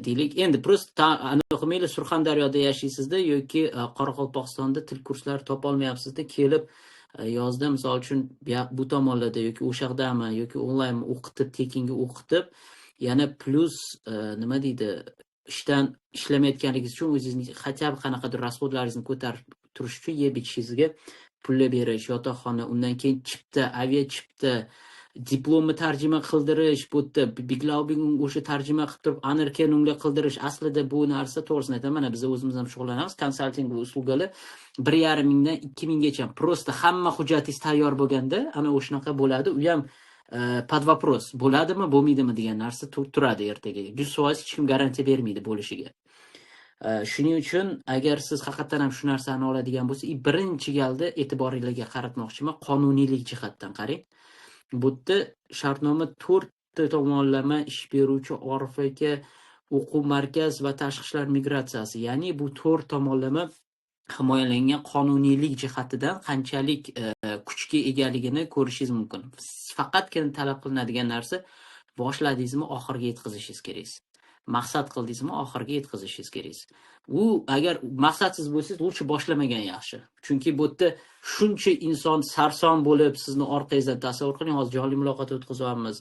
deylik, endi просто anaqa mayli, Surxondaryoda yashaysizda yoki Qoraqalpog'istonda til kurslari topolmayapsizda, kelib yozda misol uchun bu tomonlarda yoki o'sha yoqdami yoki onlayn o'qitib, tekinga o'qitib, yana plyus nima deydi, ishdan ishlamayotganligingiz uchun o'zingizni хотя бы qanaqadir расход laringizni ko'tarib turish uchun yeb ichishingizga pullar berish, yotoqxona, undan keyin chipta, avia chipta, diplomni tarjima qildirish, bu yerda Beglaubigung o'sha tarjima qilib turib, Anerkennung qildirish. Aslida bu narsa, to'g'risini aytaman, mana biz o'zimiz ham shug'ullanamiz, konsalting услуга lar 1,5 mingdan 2000gacha, просто hamma hujjatingiz tayyor bo'lganda ana o'shanaqa bo'ladi. U ham под вопрос bo'ladimi, bo'lmaydimi degan narsa turadi ertaga. 100% hech kim garantiya bermaydi bo'lishiga. Shuning uchun agar siz haqiqatdan ham shu narsani oladigan bo'lsa, и birinchi galda e'tiboringlarga qaratmoqchiman, qonuniylik jihatdan qarang. Bu yerda shartnoma to'rtta tomonlama: ish beruvchi, Orif aka, o'quv markaz va tashqi ishlar migratsiyasi. Ya'ni bu to'rt tomonlama himoyalangan, qonuniylik jihatidan qanchalik kuchga egaligini ko'rishingiz mumkin. Faqatgina talab qilinadigan narsa: boshladingizmi, oxiriga yetkazishingiz kerak. Maqsad qildingizmi, oxiriga yetkazishingiz kerak. U agar maqsadsiz bo'lsangiz, лучше boshlamagan yaxshi. Chunki bu yerda shuncha inson sarson bo'lib sizni orqangizdan, tasavvur qiling, hozir jonli muloqot o'tkazyapmiz.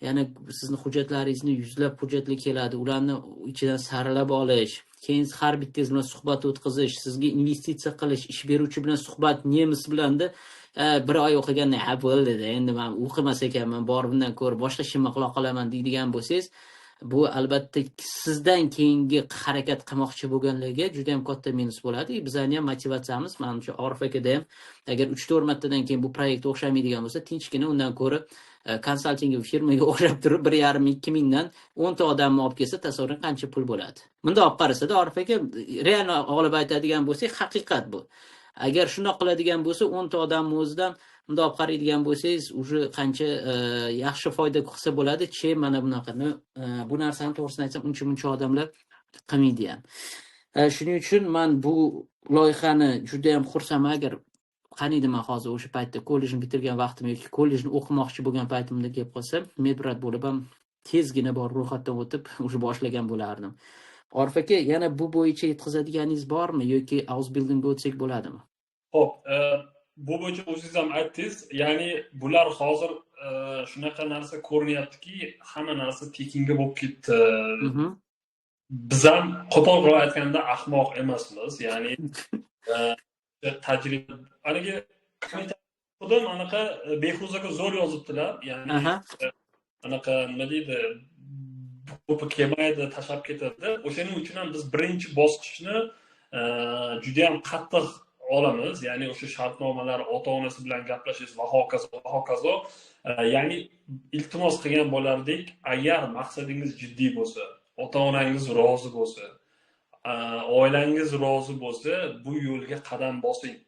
Yana sizni hujjatlaringizni, yuzlab hujjatlar keladi, ularni ichidan saralab olish, keyin har bittangiz bilan suhbat o'tkazish, sizga investitsiya qilish, ish beruvchi bilan suhbat, nemis bilanda bir oy o'qigandan, ha, bo'ldi, endi man o'qimas ekanman, borib bundan ko'ra boshqa ishimni qila qolaman deydigan bo'lsangiz, bu albatta sizdan keyingi harakat qilmoqchi bo'lganlarga juda ham katta minus bo'ladi. Bizani ham motivatsiyamiz, manimcha, Orif akada ham agar 3-4 martadan keyin bu proyekt o'xshamaydigan bo'lsa, tinchgina undan ko'ra konsalting firmaga o'xshab turib 1,5, 2000dan 10 ta odamni olib kelsa, tasavvur qiling, qancha pul bo'ladi. Bunday olib qarasada, Orif aka, real olib aytadigan bo'lsak, haqiqat bu. Agar shundoq qiladigan bo'lsa, 10 ta odamni o'zidan bundoq olib qaraydigan bo'lsangiz, уже qancha yaxshi foyda qilsa bo'ladi, che mana bunaqa. Bu narsani, to'g'risini aytsam, uncha muncha odamlar qilmaydi ham. Shuning uchun man bu loyihani juda ham xursandman. Agar qaniydi man hozir o'sha paytda kollejni bitirgan vaqtim yoki kollejni o'qimoqchi bo'lgan paytimda kelib qolsa, медбрат bo'lib ham tezgina borib ro'yxatdan o'tib, уже boshlagan bo'lardim. Orif aka, yana bu bo'yicha yetkazadiganingiz bormi yoki Ausbildungga o'tsak bo'ladimi? Ho'p, bu bo'yicha o'zingiz ham aytdingiz, ya'ni bular hozir shunaqa narsa ko'rinyaptiki, hamma narsa tekinga bo'lib ketdi. Biz ham qo'pol qilib aytganda ahmoq emasmiz, ya'ni tajriba haligi xudim anaqa Behruz aka zo'r yozibdilar, ya'ni anaqa nima deydi, ko'pi kelmaydi, tashlab ketadi. O'shaning uchun ham biz birinchi bosqichni juda ham qattiq olamiz, ya'ni o'sha shartnomalar, ota-onasi bilan gaplashish va hokazo va hokazo. Ya'ni iltimos qilgan bo'lardik, agar maqsadingiz jiddiy bo'lsa, ota-onangiz rozi bo'lsa, oilangiz rozi bo'lsa, bu yo'lga qadam bosing.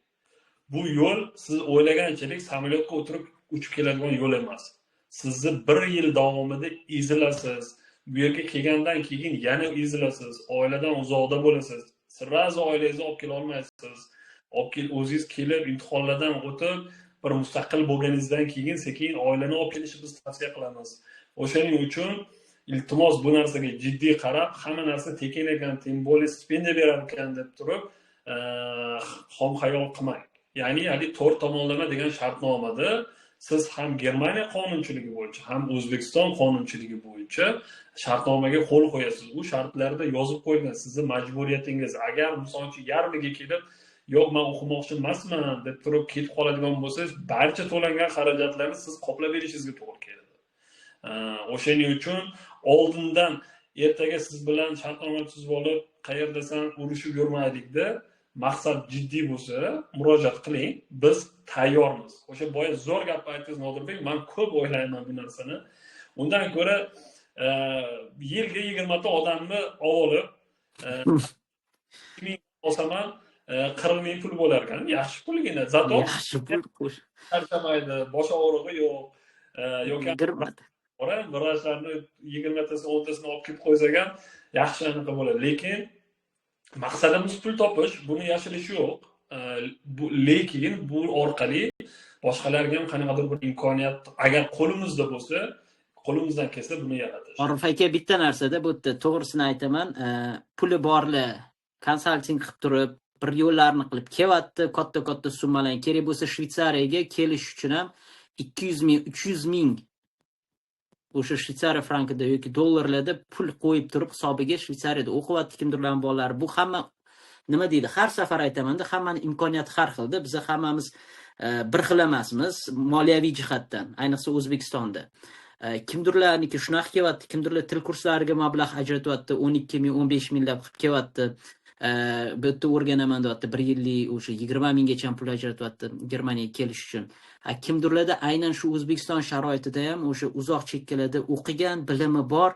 Bu yo'l siz o'ylaganchalik samolyotga o'tirib uchib keladigan yo'l emas. Sizni bir yil davomida ezilasiz. Bu yerga kelgandan keyin yana ezilasiz, oiladan uzoqda bo'lasiz. Sirazi oilangizni olib kela olmaysiz. Olib kel, o'zingiz kelib imtihonlardan o'tib, bir mustaqil bo'lganingizdan keyin sekin oilani olib kelishni biz tavsiya qilamiz. O'shaning uchun iltimos bu narsaga jiddiy qarab, hamma narsa tekin ekan, тем более stipendiya berar ekan deb turib, xom xayol qilmang. Ya'ni hali to'rt tomonlama degan shartnomada siz ham Germaniya qonunchiligi bo'yicha, ham O'zbekiston qonunchiligi bo'yicha shartnomaga qo'l qo'yasiz. U shartlarda yozib qo'yilgan sizni majburiyatingiz. Agar misol uchun yarmiga kelib, yo'q, men o'qimoqchi emasman deb turib ketib qoladigan bo'lsangiz, barcha to'langan xarajatlarni siz qoplab berishingizga to'g'ri keladi. O'shaning uchun oldindan ertaga siz bilan shartnoma tuzib olib, qayerdasan urushib yurmaylikda, maqsad jiddiy bo'lsa, murojaat qiling, biz tayyormiz. O'sha boya zo'r gap aytdingiz Nodirbek, men ko'p o'ylayman bu narsani. Undan ko'ra yilga 20 ta odamni olib, 1000 olsam ham 40 ming pul bo'lar ekan. Yaxshi pulgina. Zato yaxshi pul qo'sh. Charchamaydi, bosh og'rig'i yo'q. Yoki 20 ta. Vrachlarni 20 tasi, 10 tasini olib kelib qo'ysak ham yaxshi anaqa bo'ladi. Lekin maqsadimiz pul topish, buni yashirish yo'q. Lekin bu orqali boshqalarga ham qanaqadir bir imkoniyat agar qo'limizda bo'lsa, qo'limizdan kelsa buni yaratish. Orif aka, bitta narsada bu yerda to'g'risini aytaman, puli borlar konsalting qilib turib, bir yo'llarni qilib kelyapti, katta-katta summalar kerak bo'lsa Shvetsariyaga kelish uchun ham 200 ming, 300 ming o'sha Shvetsariya frankida yoki dollarlarda pul qo'yib turib hisobiga Shvetsariyada o'qiyapti kimdirlarning bolalari. Bu hamma nima deydi? Har safar aytamanda, hammani imkoniyati har xilda. Biz hammamiz bir xil emasmiz moliyaviy jihatdan, ayniqsa O'zbekistonda. Kimdirlarniki shunaqa kelyapti, kimdirlar til kurslariga mablag' ajratyapti, 12 ming, 15 minglab qilib kelyapti. Bu yerda o'rganaman deyapti, bir yillik o'sha 20 minggacha pul ajratyapti Germaniyaga kelish uchun. Kimdirlarda aynan shu O'zbekiston sharoitida ham o'sha uzoq chekkalarda o'qigan, bilimi bor,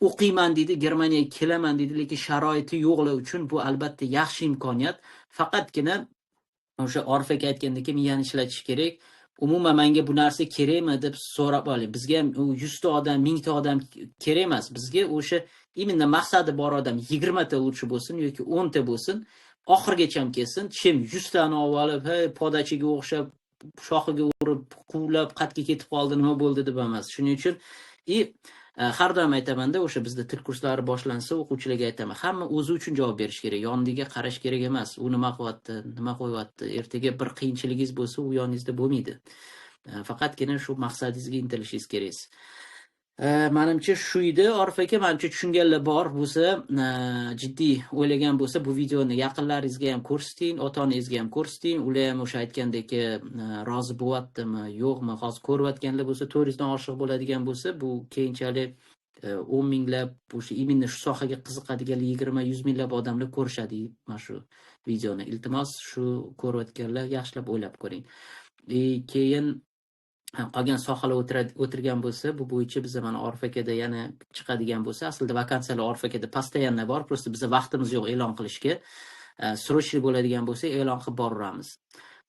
o'qiyman deydi, Germaniyaga kelaman deydi, lekin sharoiti yo'qlar uchun bu albatta yaxshi imkoniyat. Faqatgina o'sha Orif aka aytgandek, miyani ishlatish kerak. Umuman menga bu narsa kerakmi deb so'rab oling. Bizga ham u 100 ta odam, 1000 ta odam kerak emas. Bizga o'sha именно maqsadi bor odam 20 ta лучше bo'lsin yoki 10 ta bo'lsin, oxirigacha ham kelsin. Чем 100 tani olib olib, hey, podachiga o'xshab shoxiga urib, quvlab qatga ketib qoldi, nima bo'ldi deb emas. Shuning uchun har doim aytamanda, o'sha bizda til kurslari boshlansa, o'quvchilarga aytaman, hamma o'zi uchun javob berish kerak, yoniga qarash kerak emas. U nima qilyapti, nima qo'yyapti, ertaga bir qiyinchiligingiz bo'lsa, u yoningizda bo'lmaydi. Faqatgina shu maqsadingizga intilishingiz kerak. Manimcha shu edi, Orif aka, manimcha tushunganlar bor bo'lsa, jiddiy o'ylagan bo'lsa, bu videoni yaqinlaringizga ham ko'rsating, ota-onangizga ham ko'rsating. Ular ham o'sha aytgandek, rozi bo'lyaptimi, yo'qmi, hozir ko'rayotganlar bo'lsa, 400 dan oshiq bo'ladigan bo'lsa, bu keyinchalik 10 minglab o'sha именно shu sohaga qiziqadigan 20, 100 minglab odamlar ko'rishadi mana shu videoni. Iltimos, shu ko'rayotganlar yaxshilab o'ylab ko'ring. Keyin qolgan sohalar o'tirgan bo'lsa, bu bo'yicha biza mana Orif akada yana chiqadigan bo'lsa, aslida vakansiyalar Orif akada постоянно bor, просто biza vaqtimiz yo'q e'lon qilishga. Срочный bo'ladigan bo'lsa, e'lon qilib boraveramiz.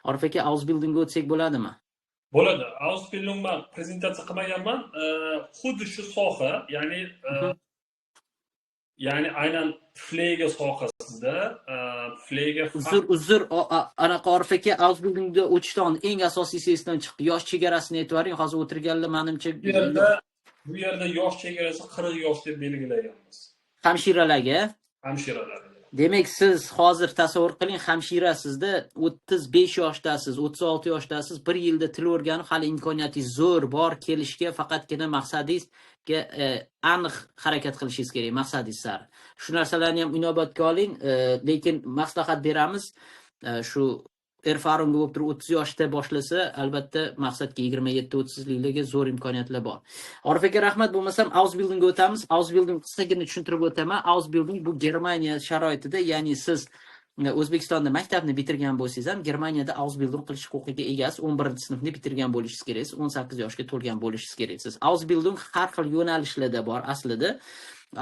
Orif aka, Ausbildungga o'tsak bo'ladimi? Bo'ladi. Ausbildung man prezentatsiya qilmaganman. Xuddi shu soha, ya'ni aynan Pflege sohasida, Pflege Uzr, anaqa Orif aka, Ausbildungda o'tishdan eng asosiysi esdan chiqdi. Yosh chegarasini aytib yuboring. Hozir o'tirganlar menimcha Bu yerda yosh chegarasi 40 yosh deb belgilaganmiz. Hamshiralarga? Hamshiralarga. Demak, siz hozir tasavvur qiling, hamshirasizda, 35 yoshdasiz, 36 yoshdasiz, bir yilda til o'rganib, hali imkoniyatingiz zo'r bor kelishga, faqatgina maqsadingizga aniq harakat qilishingiz kerak, maqsadingiz sari. Shu narsalarni ham inobatga oling, lekin maslahat beramiz, shu Erfahrung bo'lib turib 30 yoshda boshlasa, albatta maqsadga 27-30liklarga zo'r imkoniyatlar bor. Orif aka, rahmat. Bo'lmasam Ausbildungga o'tamiz. Ausbildung qisqagina tushuntirib o'taman. Ausbildung bu Germaniya sharoitida, ya'ni siz O'zbekistonda maktabni bitirgan bo'lsangiz ham Germaniyada Ausbildung qilish huquqiga egasiz. 11-sinfni bitirgan bo'lishingiz kerak, 18 yoshga to'lgan bo'lishingiz kerak. Siz Ausbildung har xil yo'nalishlarda bor aslida.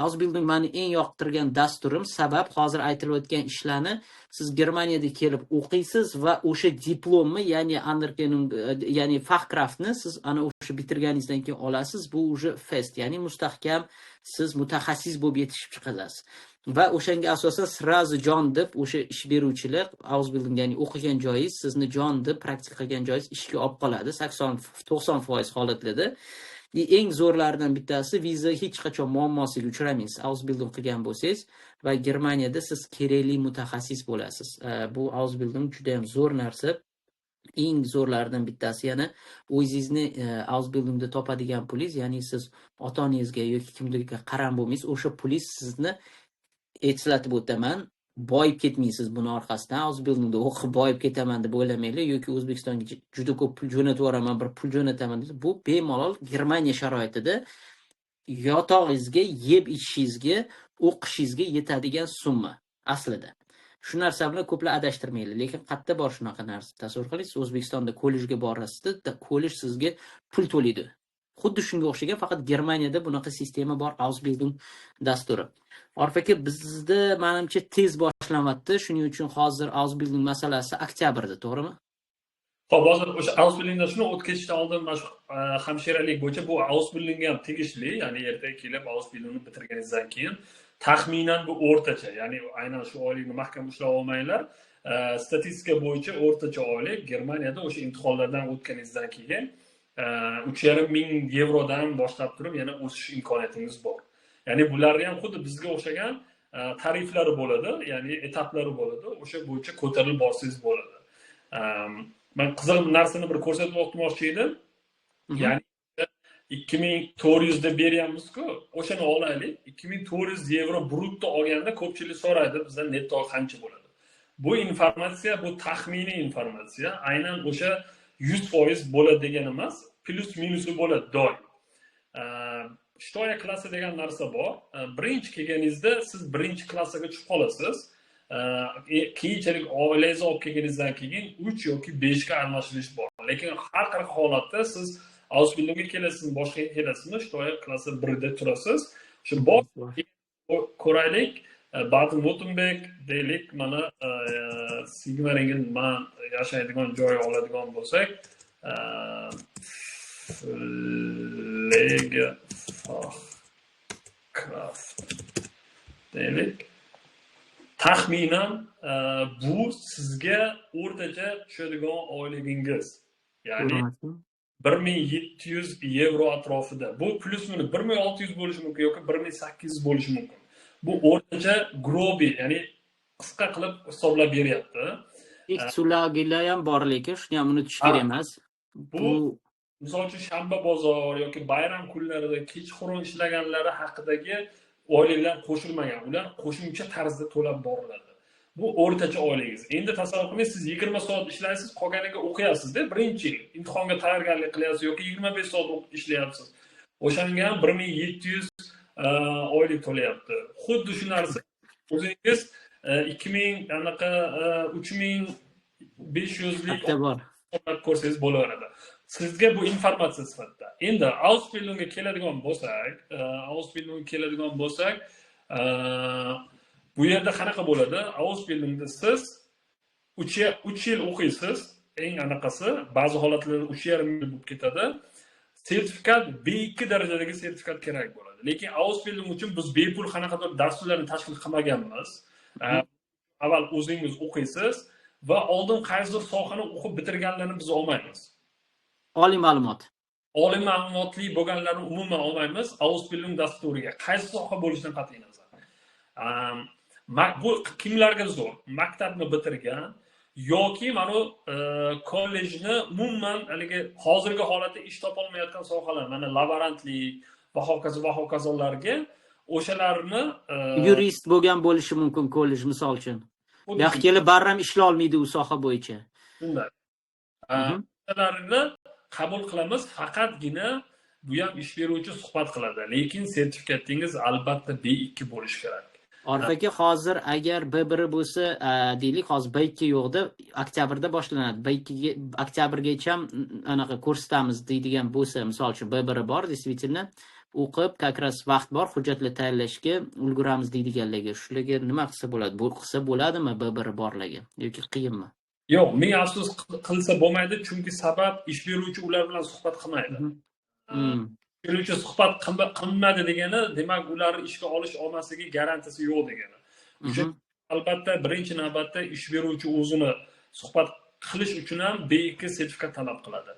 Ausbildung mani eng yoqtirgan dasturim, sabab hozir aytilayotgan ishlarni siz Germaniyada kelib o'qiysiz va o'sha diplomni, ya'ni Anerkennung, ya'ni Fachkraftni siz ana o'sha bitirganingizdan keyin olasiz. Bu уже fest, ya'ni mustahkam, siz mutaxassis bo'lib yetishib chiqasiz. Va o'shanga asosan сразу jon deb o'sha ish beruvchilar Ausbildung, ya'ni o'qigan joyingiz sizni jon deb praktika qilgan joyingiz ishga olib qoladi 80-90% holatlarda. Eng zo'rlaridan bittasi, viza hech qachon muammosiga uchramaysiz Ausbildung qilgan bo'lsangiz va Germaniyada siz kerakli mutaxassis bo'lasiz. Bu Ausbildung juda ham zo'r narsa. Eng zo'rlaridan bittasi yana o'zingizni Ausbildungda topadigan pulingiz, ya'ni siz ota onangizga yoki kimdirga qaram bo'lmaysiz, o'sha pulingiz sizni, eslatib o'taman, boyib ketmaysiz buni orqasidan. Ausbildungda o'qib boyib ketaman deb o'ylamanglar yoki O'zbekistonga juda ko'p pul jo'natib yuboraman, bir pul jo'nataman deb. Bu bemalol Germaniya sharoitida yotog'ingizga, yeb ichishingizga, o'qishingizga yetadigan summa aslida. Shu narsa bilan ko'plar adashtirmanglar. Lekin qayerda bor shunaqa narsa? Tasavvur qiling, siz O'zbekistonda kollejga borasizda, kollej sizga pul to'laydi. Xuddi shunga o'xshagan, faqat Germaniyada bunaqa sistema bor, Ausbildung dasturi. Orif aka, bizda manimcha tez boshlanyapti. Shuning uchun hozir Ausbildung masalasi oktyabrda, to'g'rimi? Ho'p, hozir o'sha Ausbildungda shuni o'tib ketishdan oldin mana shu hamshiralik bo'yicha, bu Ausbildungga ham tegishli, ya'ni ertaga kelib Ausbildungni bitirganingizdan keyin taxminan bu o'rtacha, ya'ni aynan shu oylikni mahkam ushlab olmanglar. Statistika bo'yicha o'rtacha oylik Germaniyada o'sha imtihonlardan o'tganingizdan keyin 3500 yevrodan boshlab turib yana o'sish imkoniyatingiz bor. Ya'ni bularni ham xuddi bizga o'xshagan tariflari bo'ladi, ya'ni etaplari bo'ladi, o'sha bo'yicha ko'tarilib borsangiz bo'ladi. Man qiziq narsani bir ko'rsatib o'tmoqchi edim. Ya'ni 2400 deb beryapmiz-ku, o'shani olaylik. 2400 yevro brutto olganda ko'pchilik so'raydi, bizdan netto qancha bo'ladi? Bu informatsiya, bu taxminiy informatsiya, aynan o'sha 100% bo'ladi degani emas, plyus minusi bo'ladi doim. Steuerklasse degan narsa bor. Birinchi kelganingizda siz birinchi klassaga tushib qolasiz. Keyinchalik oilangizni olib kelganingizdan keyin 3 yoki 5 ga almashilish bor. Lekin har qanday holatda siz Ausbildungga kelasizmi, boshqaga kelasizmi, Steuerklasse 1 da turasiz. Shu bor, ko'raylik, Baden-Württemberg deylik, mana Sigmaringen man yashaydigan joy oladigan bo'lsak, Pflegefachkraft deylik. Taxminan bu sizga o'rtacha tushadigan oyligingiz. Ya'ni 1700 yevro atrofida. Bu plyus minus 1600 bo'lishi mumkin yoki 1800 bo'lishi mumkin. Bu o'rtacha grobi, ya'ni qisqa qilib hisoblab beryapti. Sulagilar ham bor, lekin shuni ham unutish kerak emas. Bu misol uchun shanba bozor yoki bayram kunlarida kechqurun ishlaganlari haqidagi oyliklar qo'shilmagan. Ular qo'shimcha tarzda to'lab boriladi. Bu o'rtacha oyligingiz. Endi tasavvur qiling, siz 20 soat ishlaysiz, qolganiga o'qiyapsiz-da, birinchi yil imtihonga tayyorgarlik qilyapsiz yoki 25 soat ishlayapsiz. O'shanga ham 1700 oylik to'layapti. Xuddi shu narsa o'zingiz 2000 anaqa 3500 lik bor ko'rsangiz bo'laveradi. Sizga bu informatsiya sifatida. Endi Ausbildungga keladigan bo'lsak, bu yerda qanaqa bo'ladi? Ausbildungda siz 3 yil o'qiysiz, eng anaqasi, ba'zi holatlarda 3,5 yil bo'lib ketadi. Sertifikat B2 darajadagi sertifikat kerak bo'ladi. Lekin Ausbildung uchun biz bepul qanaqadir dasturlarni tashkil qilmaganmiz. Avval o'zingiz o'qiysiz va oldin qaysidir sohani o'qib bitirganlarni biz olmaymiz. Oliy ma'lumot. Oliy ma'lumotli bo'lganlarni umuman olmaymiz Ausbildung dasturiga. Qaysi soha bo'lishidan qat'iy nazar. Bu kimlarga zo'r? Maktabni bitirgan yoki mana bu kollejni umuman haligi hozirgi holatda ish topolmayotgan sohalar, mana laborantlik va hokazo va hokazolarga o'shalarni Yurist bo'lgan bo'lishi mumkin kollej, misol uchun. Bu yoqqa kelib baribir ham ishlolmaydi u soha bo'yicha. Shunday. O'shalarni qabul qilamiz, faqatgina bu ham ish beruvchi suhbat qiladi, lekin sertifikatingiz albatta B2 bo'lishi kerak. Orif aka, hozir agar B1 bo'lsa, deylik, hozir B2 yo'qda, oktyabrda boshlanadi. B2ga oktyabrgacha anaqa ko'rsatamiz deydigan bo'lsa, misol uchun B1 bor, действительно o'qib, как раз vaqt bor, hujjatlar tayyorlashga ulguramiz deydiganlarga, shularga nima qilsa bo'ladi? Bu qilsa bo'ladimi B1 borlarga yoki qiyinmi? Yo'q, ming afsus, qilsa bo'lmaydi, chunki sabab ish beruvchi ular bilan suhbat qilmaydi. Ish beruvchi suhbat qilmadi degani, demak, ularni ishga olish olmasligi garantiyasi yo'q degani. O'sha albatta birinchi navbatda ish beruvchi o'zini suhbat qilish uchun ham B2 sertifikat talab qiladi.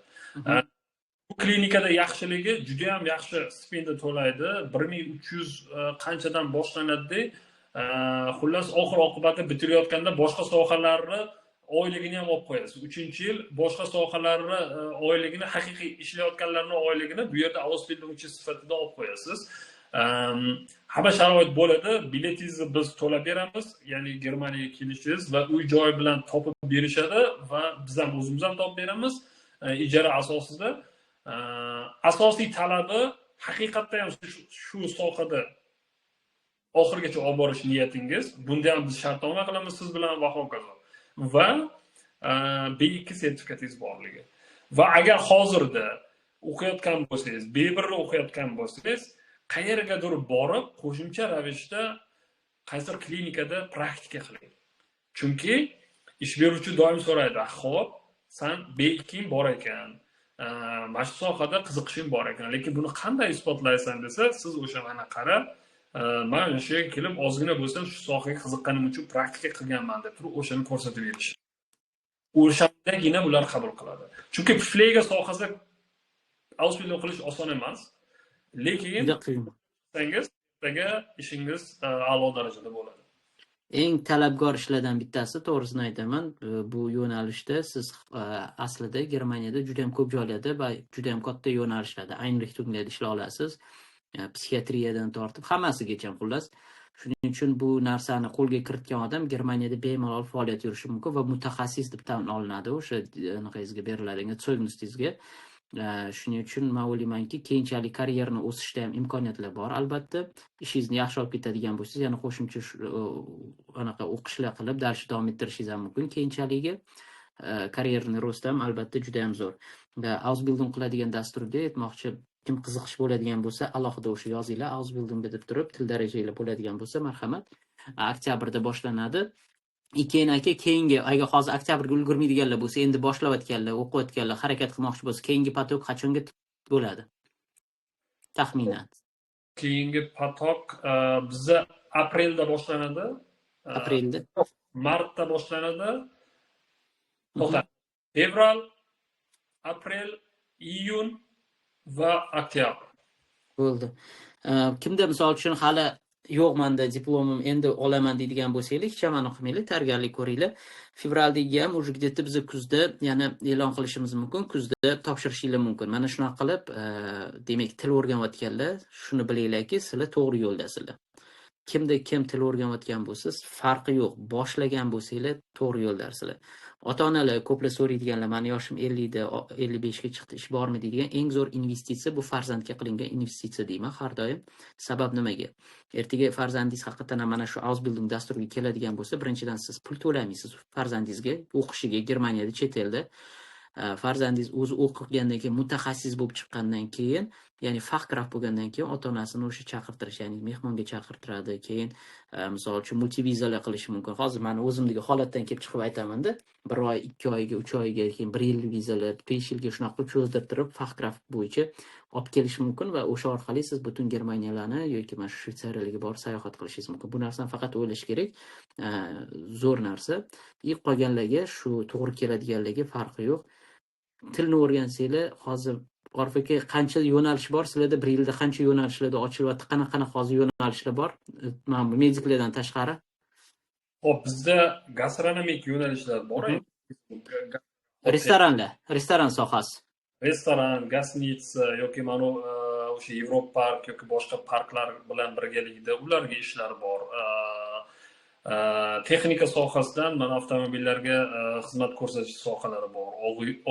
Bu klinikada yaxshiligi, juda ham yaxshi stipendiya to'laydi, 1300 qanchadan boshlanadida, xullas, oxir oqibatda bitirayotganda boshqa sohalarni oyligini ham olib qo'yasiz. Uchinchi yil boshqa sohalarni oyligini, haqiqiy ishlayotganlarni oyligini bu yerda Ausbildungchi sifatida olib qo'yasiz. Hamma sharoit bo'ladi, biletingizni biz to'lab beramiz, ya'ni Germaniyaga kelishingiz va uy joy bilan topib berishadi va biz ham o'zimiz ham topib beramiz ijara asosida. Asosiy talabi haqiqatda ham shu sohada oxirigacha olib borish niyatingiz. Bunda ham biz shartnoma qilamiz siz bilan va hokazo. Va B2 sertifikatingiz borligi. Va agar hozirda o'qiyotgan bo'lsangiz, B1 ni o'qiyotgan bo'lsangiz, qayergadir borib qo'shimcha ravishda qaysidir klinikada praktika qiling. Chunki ish beruvchi doim so'raydi: "Xo'p, san B2 bor ekan, mana shu sohada qiziqishing bor ekan, lekin buni qanday isbotlaysan?" desa, siz o'sha mana qara, man o'sha yerga kelib ozgina bo'lsa shu sohaga qiziqqanim uchun praktika qilganman deb turib o'shani ko'rsatib berish. O'shandagina ular qabul qiladi. Chunki Pflege sohasi Ausbildung qilish oson emas, lekin Juda qiyin. qilsangiz, ertaga ishingiz a'lo darajada bo'ladi. Eng talabgor ishlardan bittasi, to'g'risini aytaman, bu yo'nalishda siz aslida Germaniyada juda ham ko'p joylarda va juda ham katta yo'nalishlarda, Einrichtunglarda ishlay olasiz. Psixiatriyadan tortib hammasigacha, xullas. Shuning uchun bu narsani qo'lga kiritgan odam Germaniyada bemalol faoliyat yurishi mumkin va mutaxassis deb tan olinadi o'sha anaqangizga beriladigan Zeugnisingizga. Shuning uchun man o'ylaymanki, keyinchalik karyerani o'sishda ham imkoniyatlar bor albatta. Ishingizni yaxshi olib ketadigan bo'lsangiz, yana qo'shimcha anaqa o'qishlar qilib, дальше davom ettirishingiz ham mumkin keyinchaligiga. Карьерный рост ham albatta juda ham zo'r. Ausbildung qiladigan dasturda aytmoqchi, kim qiziqish bo'ladigan bo'lsa, alohida o'sha yozinglar, Ausbildungga deb turib, til darajanglar bo'ladigan bo'lsa, marhamat. Oktyabrda boshlanadi. Keyin aka, keyingi, agar hozir oktyabrga ulgurmaydiganlar bo'lsa, endi boshlayotganlar, o'qiyotganlar, harakat qilmoqchi bo'lsa, keyingi поток qachonga bo'ladi? Taxminan. Keyingi поток biza aprelda boshlanadi. Aprelda. Martda boshlanadi. To'xta. Fevral, aprel, iyun va oktyabr. Bo'ldi. Kimda misol uchun hali yo'q, manda diplomim, endi olaman deydigan bo'lsanglar, hech ham anaqa qilmanglar, tayyorgarlik ko'ringlar. Fevraldagi ham уже где-то biz kuzda yana e'lon qilishimiz mumkin, kuzda topshirishinglar mumkin. Mana shunaqa qilib, demak, til o'rganayotganlar shuni bilinglarki, sizlar to'g'ri yo'ldasizlar. Kimda kim til o'rganayotgan bo'lsa, farqi yo'q, boshlagan bo'lsanglar, to'g'ri yo'ldasizlar. Ota-onalar ko'plar so'raydiganlar, mani yoshim 50 da, 55 ga chiqdi, ish bormi deydigan, eng zo'r investitsiya bu farzandga qilingan investitsiya deyman har doim. Sabab nimaga? Ertaga farzandingiz haqiqatan ham mana shu Ausbildung dasturiga keladigan bo'lsa, birinchidan, siz pul to'lamaysiz farzandingizga o'qishiga Germaniyada, chet elda. Farzandingiz o'zi o'qigandan keyin, mutaxassis bo'lib chiqqandan keyin, ya'ni Fachkraft bo'lgandan keyin ota-onasini o'sha chaqirtirish, ya'ni mehmonga chaqirtiradi, keyin misol uchun multivizalar qilishi mumkin. Hozir mani o'zimdagi holatdan kelib chiqib aytamanda, 1 oy, 2 oyga, 3 oyga, keyin 1 yil vizalar, 5 yilga shunaqa qilib cho'zdirtirib Fachkraft bo'yicha olib kelish mumkin va o'sha orqali siz butun Germaniyalarni yoki mana shu Shvetsariyalarga borib sayohat qilishingiz mumkin. Bu narsani faqat o'ylash kerak. Zo'r narsa. И qolganlarga, shu to'g'ri keladiganlarga farqi yo'q. Tilni o'rgansanglar, hozir Orif aka, qancha yo'nalish bor sizlarda, bir yilda qancha yo'nalishlarda ochilyapti, qanaqa qanaqa hozir yo'nalishlar bor? Mana bu mediklardan tashqari. Ho'p, bizda gastronomik yo'nalishlar bor. Restoranlar, restoran sohasi. Restoran, гостиница yoki mana o'sha Yevropa Park yoki boshqa parklar bilan birgalikda ularga ishlar bor. Texnika sohasidan mana avtomobillarga xizmat ko'rsatish sohalari bor,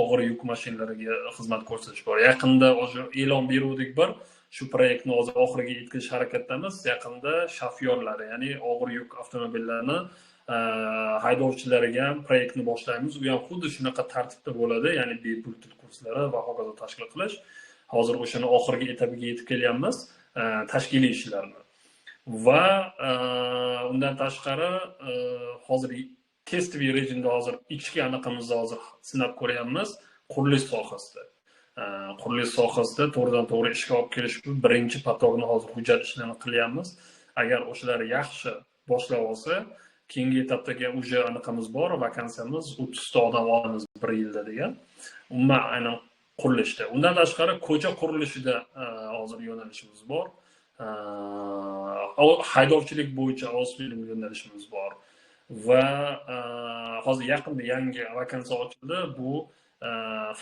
og'ir yuk mashinalariga xizmat ko'rsatish bor. Yaqinda o'sha e'lon beruvdik bir, shu proyektni hozir oxiriga yetkazish harakatdamiz. Yaqinda shofyorlar, ya'ni og'ir yuk avtomobillarini haydovchilariga ham proyektni boshlaymiz. U ham xuddi shunaqa tartibda bo'ladi, ya'ni bepul til kurslari va hokazo tashkil qilish. Hozir o'shani oxirgi etapiga yetib kelyapmiz, tashkiliy ishlarni. Va undan tashqari hozir тестовый rejimda, hozir ichki anaqamizni hozir sinab ko'ryapmiz qurilish sohasida. Qurilish sohasida to'g'ridan to'g'ri ishga olib kelish, birinchi поток ni hozir hujjat ishlarini qilyapmiz. Agar o'shalar yaxshi boshlab olsa, keyingi etapdagi уже anaqamiz bor, vakansiyamiz, 30 ta odam olamiz bir yilda degan, umuman aynan qurilishda. Undan tashqari ko'cha qurilishida hozir yo'nalishimiz bor, haydovchilik bo'yicha Ausbildung yo'nalishimiz bor va hozir yaqinda yangi vakansiya ochildi, bu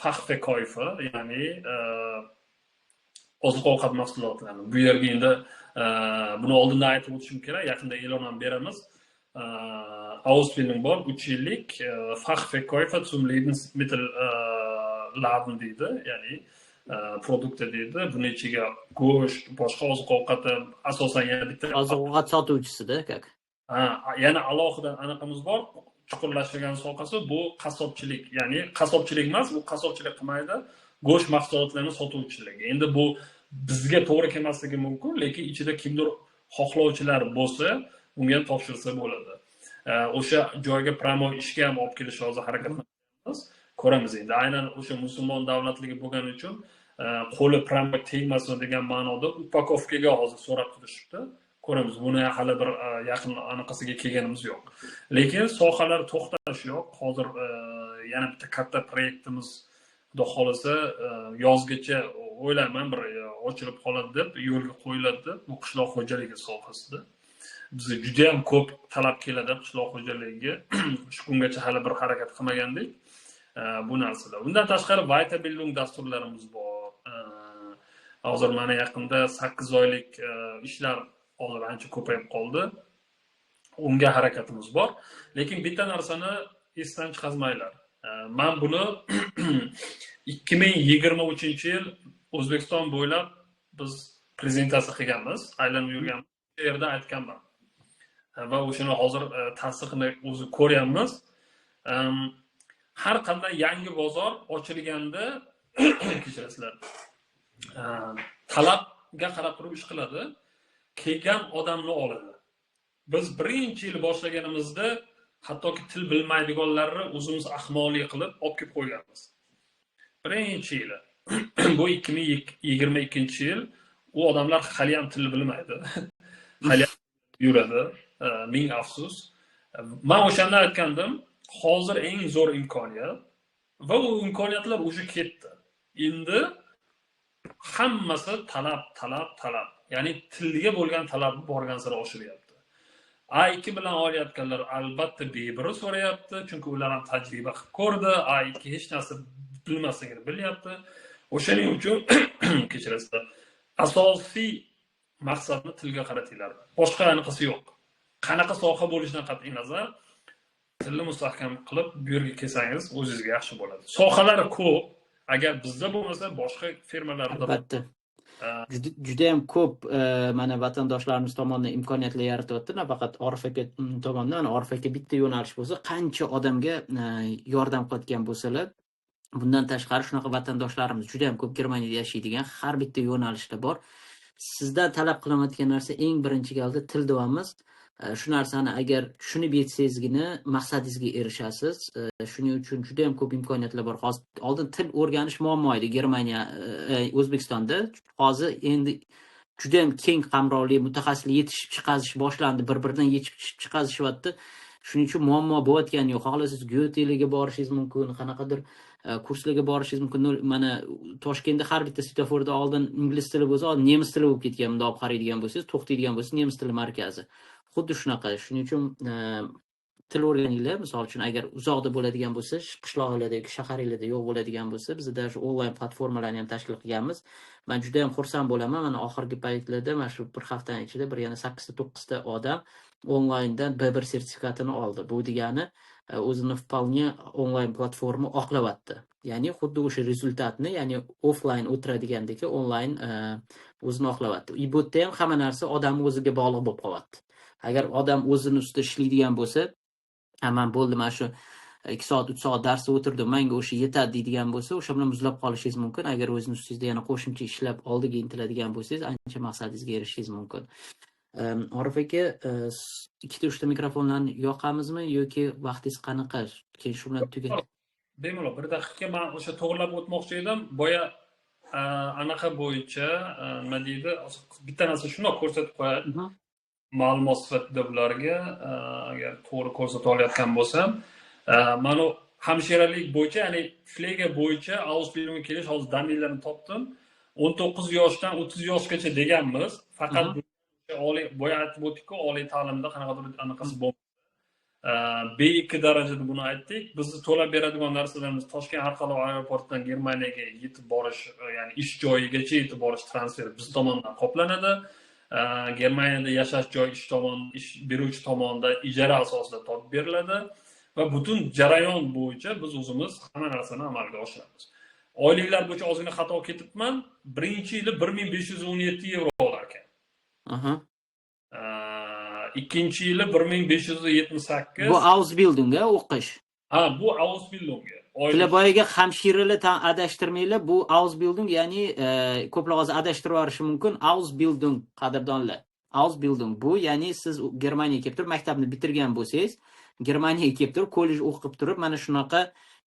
Fachverkäufer, ya'ni oziq ovqat mahsulotlarini. Bu yerga endi buni oldindan aytib o'tishim kerak, yaqinda e'lon ham beramiz. Ausbildung bor 3 yillik, Fachverkäufer zum Lebensmittelladen deydi, ya'ni продукты deydi. Buni ichiga go'sht, boshqa oziq ovqat, asosan yana bitta Oziq ovqat sotuvchisida, как. Ha, yana alohida anaqamiz bor, chuqurlashtirgan sohasi, bu qassobchilik, ya'ni qassobchilik emas, u qassobchilik qilmaydi, go'sht mahsulotlarini sotuvchilik. Endi bu bizga to'g'ri kelmasligi mumkin, lekin ichida kimdir xohlovchilar bo'lsa, unga ham topshirsa bo'ladi. O'sha joyga прямой ishga ham olib kelishni hozir harakat qilamiz, ko'ramiz. Endi aynan o'sha musulmon davlatligi bo'lgani uchun qo'li прямой tegmasin degan ma'noda упаковка ga hozir so'rab turishibdi. Ko'ramiz, buni hali bir yaqin anaqasiga kelganimiz yo'q, lekin sohalar to'xtash yo'q. Hozir yana bitta katta proyektimiz, xudo xohlasa, yozgacha o'ylayman bir ochilib qoladi deb, yo'lga qo'yiladi deb. Bu qishloq xo'jaligi sohasida bizga judayam ko'p talab keladi qishloq xo'jaligiga. Shu kungacha hali bir harakat qilmagandik bu narsalar. Undan tashqari Weiterbildung dasturlarimiz bor. Hozir mana yaqinda 8 oylik ishlar hozir ancha ko'payib qoldi, unga harakatimiz bor. Lekin bitta narsani esdan chiqarmanglar, man buni 2023-yil O'zbekiston bo'ylab biz prezentatsiya qilganmiz, aylanib yurganmiz, o'sha yerda aytganman va o'shani hozir tasdiqini o'zi ko'ryapmiz. Har qanday yangi bozor ochilganda, kechirasizlar, talabga qarab turib ish qiladi, kelgan odamni oladi. Biz birinchi yil boshlaganimizda hattoki til bilmaydiganlarni o'zimiz ahmoqlik qilib olib kelib qo'yganmiz birinchi yili. Bu 2022-yil. U odamlar haliyam tilni bilmaydi, haliyam yuradi, ming afsus. Man o'shanda aytgandim, hozir eng zo'r imkoniyat va u imkoniyatlar уже ketdi. Endi hammasi talab, talab, talab, ya'ni tilga bo'lgan talabni borgan sari oshiryapti. A2 bilan olayotganlar albatta B1 so'rayapti, chunki ular ham tajriba qilib ko'rdi, A2 hech narsa bilmasligini bilyapti. O'shaning uchun, kechirasizlar, asosiy maqsadni tilga qaratinglar, boshqa anaqasi yo'q. Qanaqa soha bo'lishidan qat'iy nazar, tilni mustahkam qilib bu yerga kelsangiz, o'zingizga yaxshi bo'ladi. Sohalari ko'p, agar bizda bo'lmasa, boshqa firmalarda. Albatta, judayam ko'p mana vatandoshlarimiz tomonidan imkoniyatlar yaratilyapti, nafaqat Orif aka tomonidan. Orif aka bitta yo'nalish bo'lsa, qancha odamga yordam qilayotgan bo'lsalar, bundan tashqari shunaqa vatandoshlarimiz juda yam ko'p Germaniyada yashaydigan, har bitta yo'nalishda bor. Sizdan talab qilinayotgan narsa eng birinchi galda til deyapmiz. Shu narsani agar tushunib yetsangizgina maqsadingizga erishasiz. Shuning uchun juda yam ko'p imkoniyatlar bor hozir. Oldin til o'rganish muammo edi Germaniya, O'zbekistonda. Hozir endi judayam keng qamrovli mutaxassislar yetishib chiqazish boshlandi, bir biridan yetishib chiqazishyapti. Shuning uchun muammo bo'layotgani yo'q. Xohlasangiz, Gyotelarga borishingiz mumkin, qanaqadir kurslarga borishingiz mumkin. Mana Toshkentda har bitta svetoforda oldin ingliz tili bo'lsa, hozir nemis tili bo'lib ketgan. Bundoq olib qaraydigan bo'lsangiz, to'xtaydigan bo'lsangiz, nemis tili markazi, xuddi shunaqa. Shuning uchun Til o'rganinglar. Misol uchun, agar uzoqda bo'ladigan bo'lsa, qishloqlarda yoki shaharlarda yo'q bo'ladigan bo'lsa, biz даже onlayn platformalarni ham tashkil qilganmiz. Man juda ham xursand bo'laman. Mana oxirgi paytlarda, mana shu bir haftani ichida bir yana 8 ta, 9 ta odam onlayndan B1 sertifikatini oldi. Bu degani o'zini вполне onlayn platforma oqlayapti. Ya'ni xuddi o'sha результат ni, ya'ni offlayn o'tiradigandek onlayn o'zini oqlayapti. И bu yerda ham hamma narsa odamni o'ziga bog'liq bo'lib qolyapti. Agar odam o'zini ustida ishlaydigan bo'lsa, "Man bo'ldi, mana shu 2 soat, 3 soat darsda o'tirdim, manga o'sha yetadi", deydigan bo'lsa, o'sha bilan muzlab qolishingiz mumkin. Agar o'zini ustingizda yana qo'shimcha ishlab, oldiga intiladigan bo'lsangiz, ancha maqsadingizga erishishingiz mumkin. Orif aka, ikkita, uchta mikrofonlarni yoqamizmi yoki vaqtingiz qanaqa? Keyin shu bilan tugat. Bemalol, bir daqiqa. Man o'sha to'g'irlab o'tmoqchi edim boya anaqa bo'yicha, nima deydi, bitta narsa shundoq ko'rsatib qo'yay ma'lumot sifatida bularga, agar to'g'ri ko'rsata olayotgan bo'lsam. Mana hamshiralik bo'yicha, ya'ni Pflege bo'yicha Ausbildungga kelish, hozir данные larni topdim, 19 yoshdan 30 yoshgacha deganmiz. Faqat oliy, boya aytib o'tdikku, oliy ta'limda qanaqadir anaqasi bo'lmasa, B2 darajada, buni aytdik. Bizni to'lab beradigan narsalarimiz: Toshkent xalqaro aeroportidan Germaniyaga yetib borish, ya'ni ish joyigacha yetib borish transfer biz tomonidan qoplanadi. Germaniyada yashash joy ish beruvchi tomonidan ijara asosida topib beriladi va butun jarayon bo'yicha biz o'zimiz hamma narsani amalga oshiramiz. Oyliklar bo'yicha ozgina xato ketibman. Birinchi yili 1517 yevro olar ekan. Ikkinchi yili 1578. Bu Ausbildungga o'qish. Ha, bu Ausbildungga. Sizlar boyagi hamshiralar adashtirmanglar. Bu Ausbildung, ya'ni ko'plar hozir adashtirib yuborishi mumkin. Ausbildung, qadrdonlar. Ausbildung bu, ya'ni siz Germaniyaga kelib turib, maktabni bitirgan bo'lsangiz, Germaniyaga kelib turib, kollej o'qib turib, mana shunaqa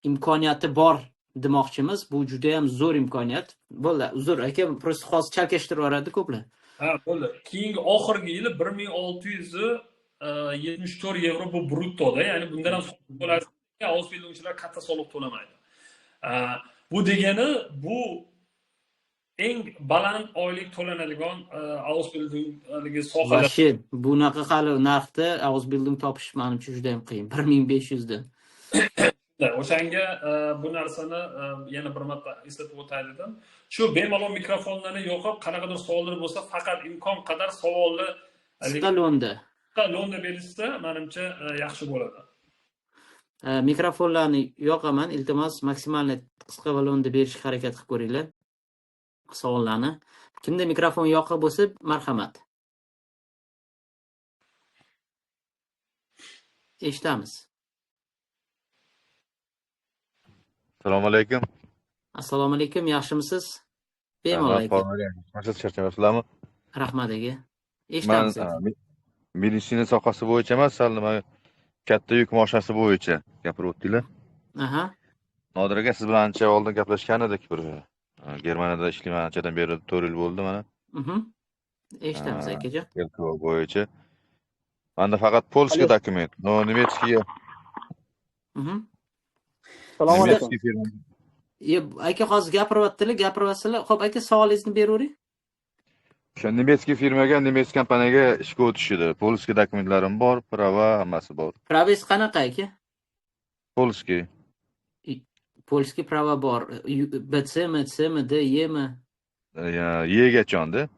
imkoniyati bor demoqchimiz. Bu juda ham zo'r imkoniyat. Bo'ldi, uzr aka, просто hozir chalkashtirib yuboradi ko'plar. Ha, bo'ldi. Keyingi, oxirgi yili 1674 yevro, bu bruttoda, ya'ni bundan ham soliq bo'ladi. Ausbildungchilar katta soliq to'lamaydi. Bu degani, bu eng baland oylik to'lanadigan Ausbildung haligi sohalar. Вообще, bunaqa hali narxda Ausbildung topish manimcha juda ham qiyin. 1500 dan. O'shanga bu narsani yana bir marta eslatib o'tay dedim. Shu bemalol mikrofonlarni yoqib, qanaqadir savollar bo'lsa, faqat imkon qadar savolni qisqa, lo'nda. Qisqa, lo'nda berishsa, manimcha, yaxshi bo'ladi. Mikrofonlarni yoqaman. Iltimos, maksimalni qisqa va lo'nda berishga harakat qilib ko'ringlar savollarni. Kimda mikrofon yoqiq bo'lsa, marhamat. Eshitamiz. Assalomu alaykum. Assalomu alaykum, yaxshimisiz? Bemalol aka. Rahmat, charchamayapsizlarmi? Rahmat aka. Man Eshitamiz aka. Meditsina sohasi bo'yicha emas, sal nima, katta yuk mashinasi bo'yicha gapirib o'tdinglar. Nodir aka, siz bilan ancha oldin gaplashgan edik bir Germaniyada ishlayman anchadan beri, 4 yil bo'ldi mana. Eshitamiz, akajon. LKV bo'yicha. Manda faqat польский документ, но немецкий Assalomu alaykum. Немецкий firma. Aka, hozir gapiryaptilar, gapiryapsizlar. Xo'p, aka, savolingizni beravering. O'sha немецкий firmaga, немецкий kompaniyaga ishga o'tish edi. Польский dokumentlarim bor, права, hammasi bor. Права ngiz qanaqa, aka? Польский. Польский права bor. BC mi, C mi, D, E mi? Yegachonda.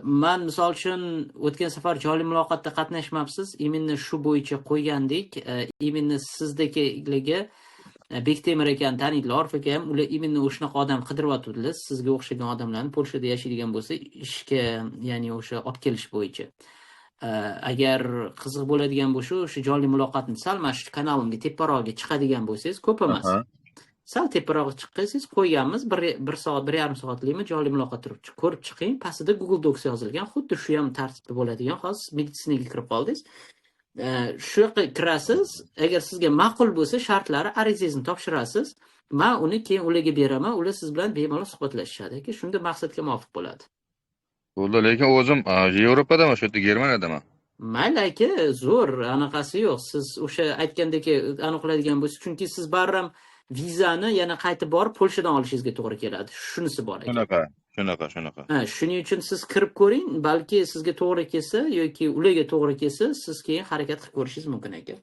Man misol uchun o'tgan safar jonli muloqotda qatnashmabsiz. Именно shu bo'yicha qo'ygandik. Именно sizdagilarga Bektemir akani taniydilar, Orif aka ham, ular именно o'shanaqa odam qidiryotgandilar. Sizga o'xshagan odamlarni Polshada yashaydigan bo'lsa, ishga, ya'ni o'sha olib kelish bo'yicha. Agar qiziq bo'ladigan bo'lsa, o'sha jonli muloqotni sal mana shu kanalimga teparog'iga chiqadigan bo'lsangiz, ko'p emas. Sal teparog'iga chiqqansiz, qo'yganmiz, bir soat, 1,5 soatlikmi jonli muloqot turib ko'rib chiqing. Pastida Google Docs yozilgan, xuddi shu ham tartibda bo'ladigan. Hozir meditsinaga kirib qoldingiz. Shu yoqqa kirasiz, agar sizga ma'qul bo'lsa shartlari, arizangizni topshirasiz. Man uni keyin ularga beraman, ular siz bilan bemalol suhbatlashishadi, aka. Shunda maqsadga muvofiq bo'ladi. Bo'ldi, lekin o'zim Yevropadaman, shu yerda, Germaniyadaman. Mayli aka, zo'r, anaqasi yo'q. Siz o'sha aytgandek aniqlaydigan bo'lsangiz, chunki siz baribir ham Vizani yana qaytib borib Polshadan olishingizga to'g'ri keladi. Shunisi bor ekan. Shunaqa, shunaqa, shunaqa. Ha, shuning uchun siz kirib ko'ring, balki sizga to'g'ri kelsa yoki ularga to'g'ri kelsa, siz keyin harakat qilib ko'rishingiz mumkin aka.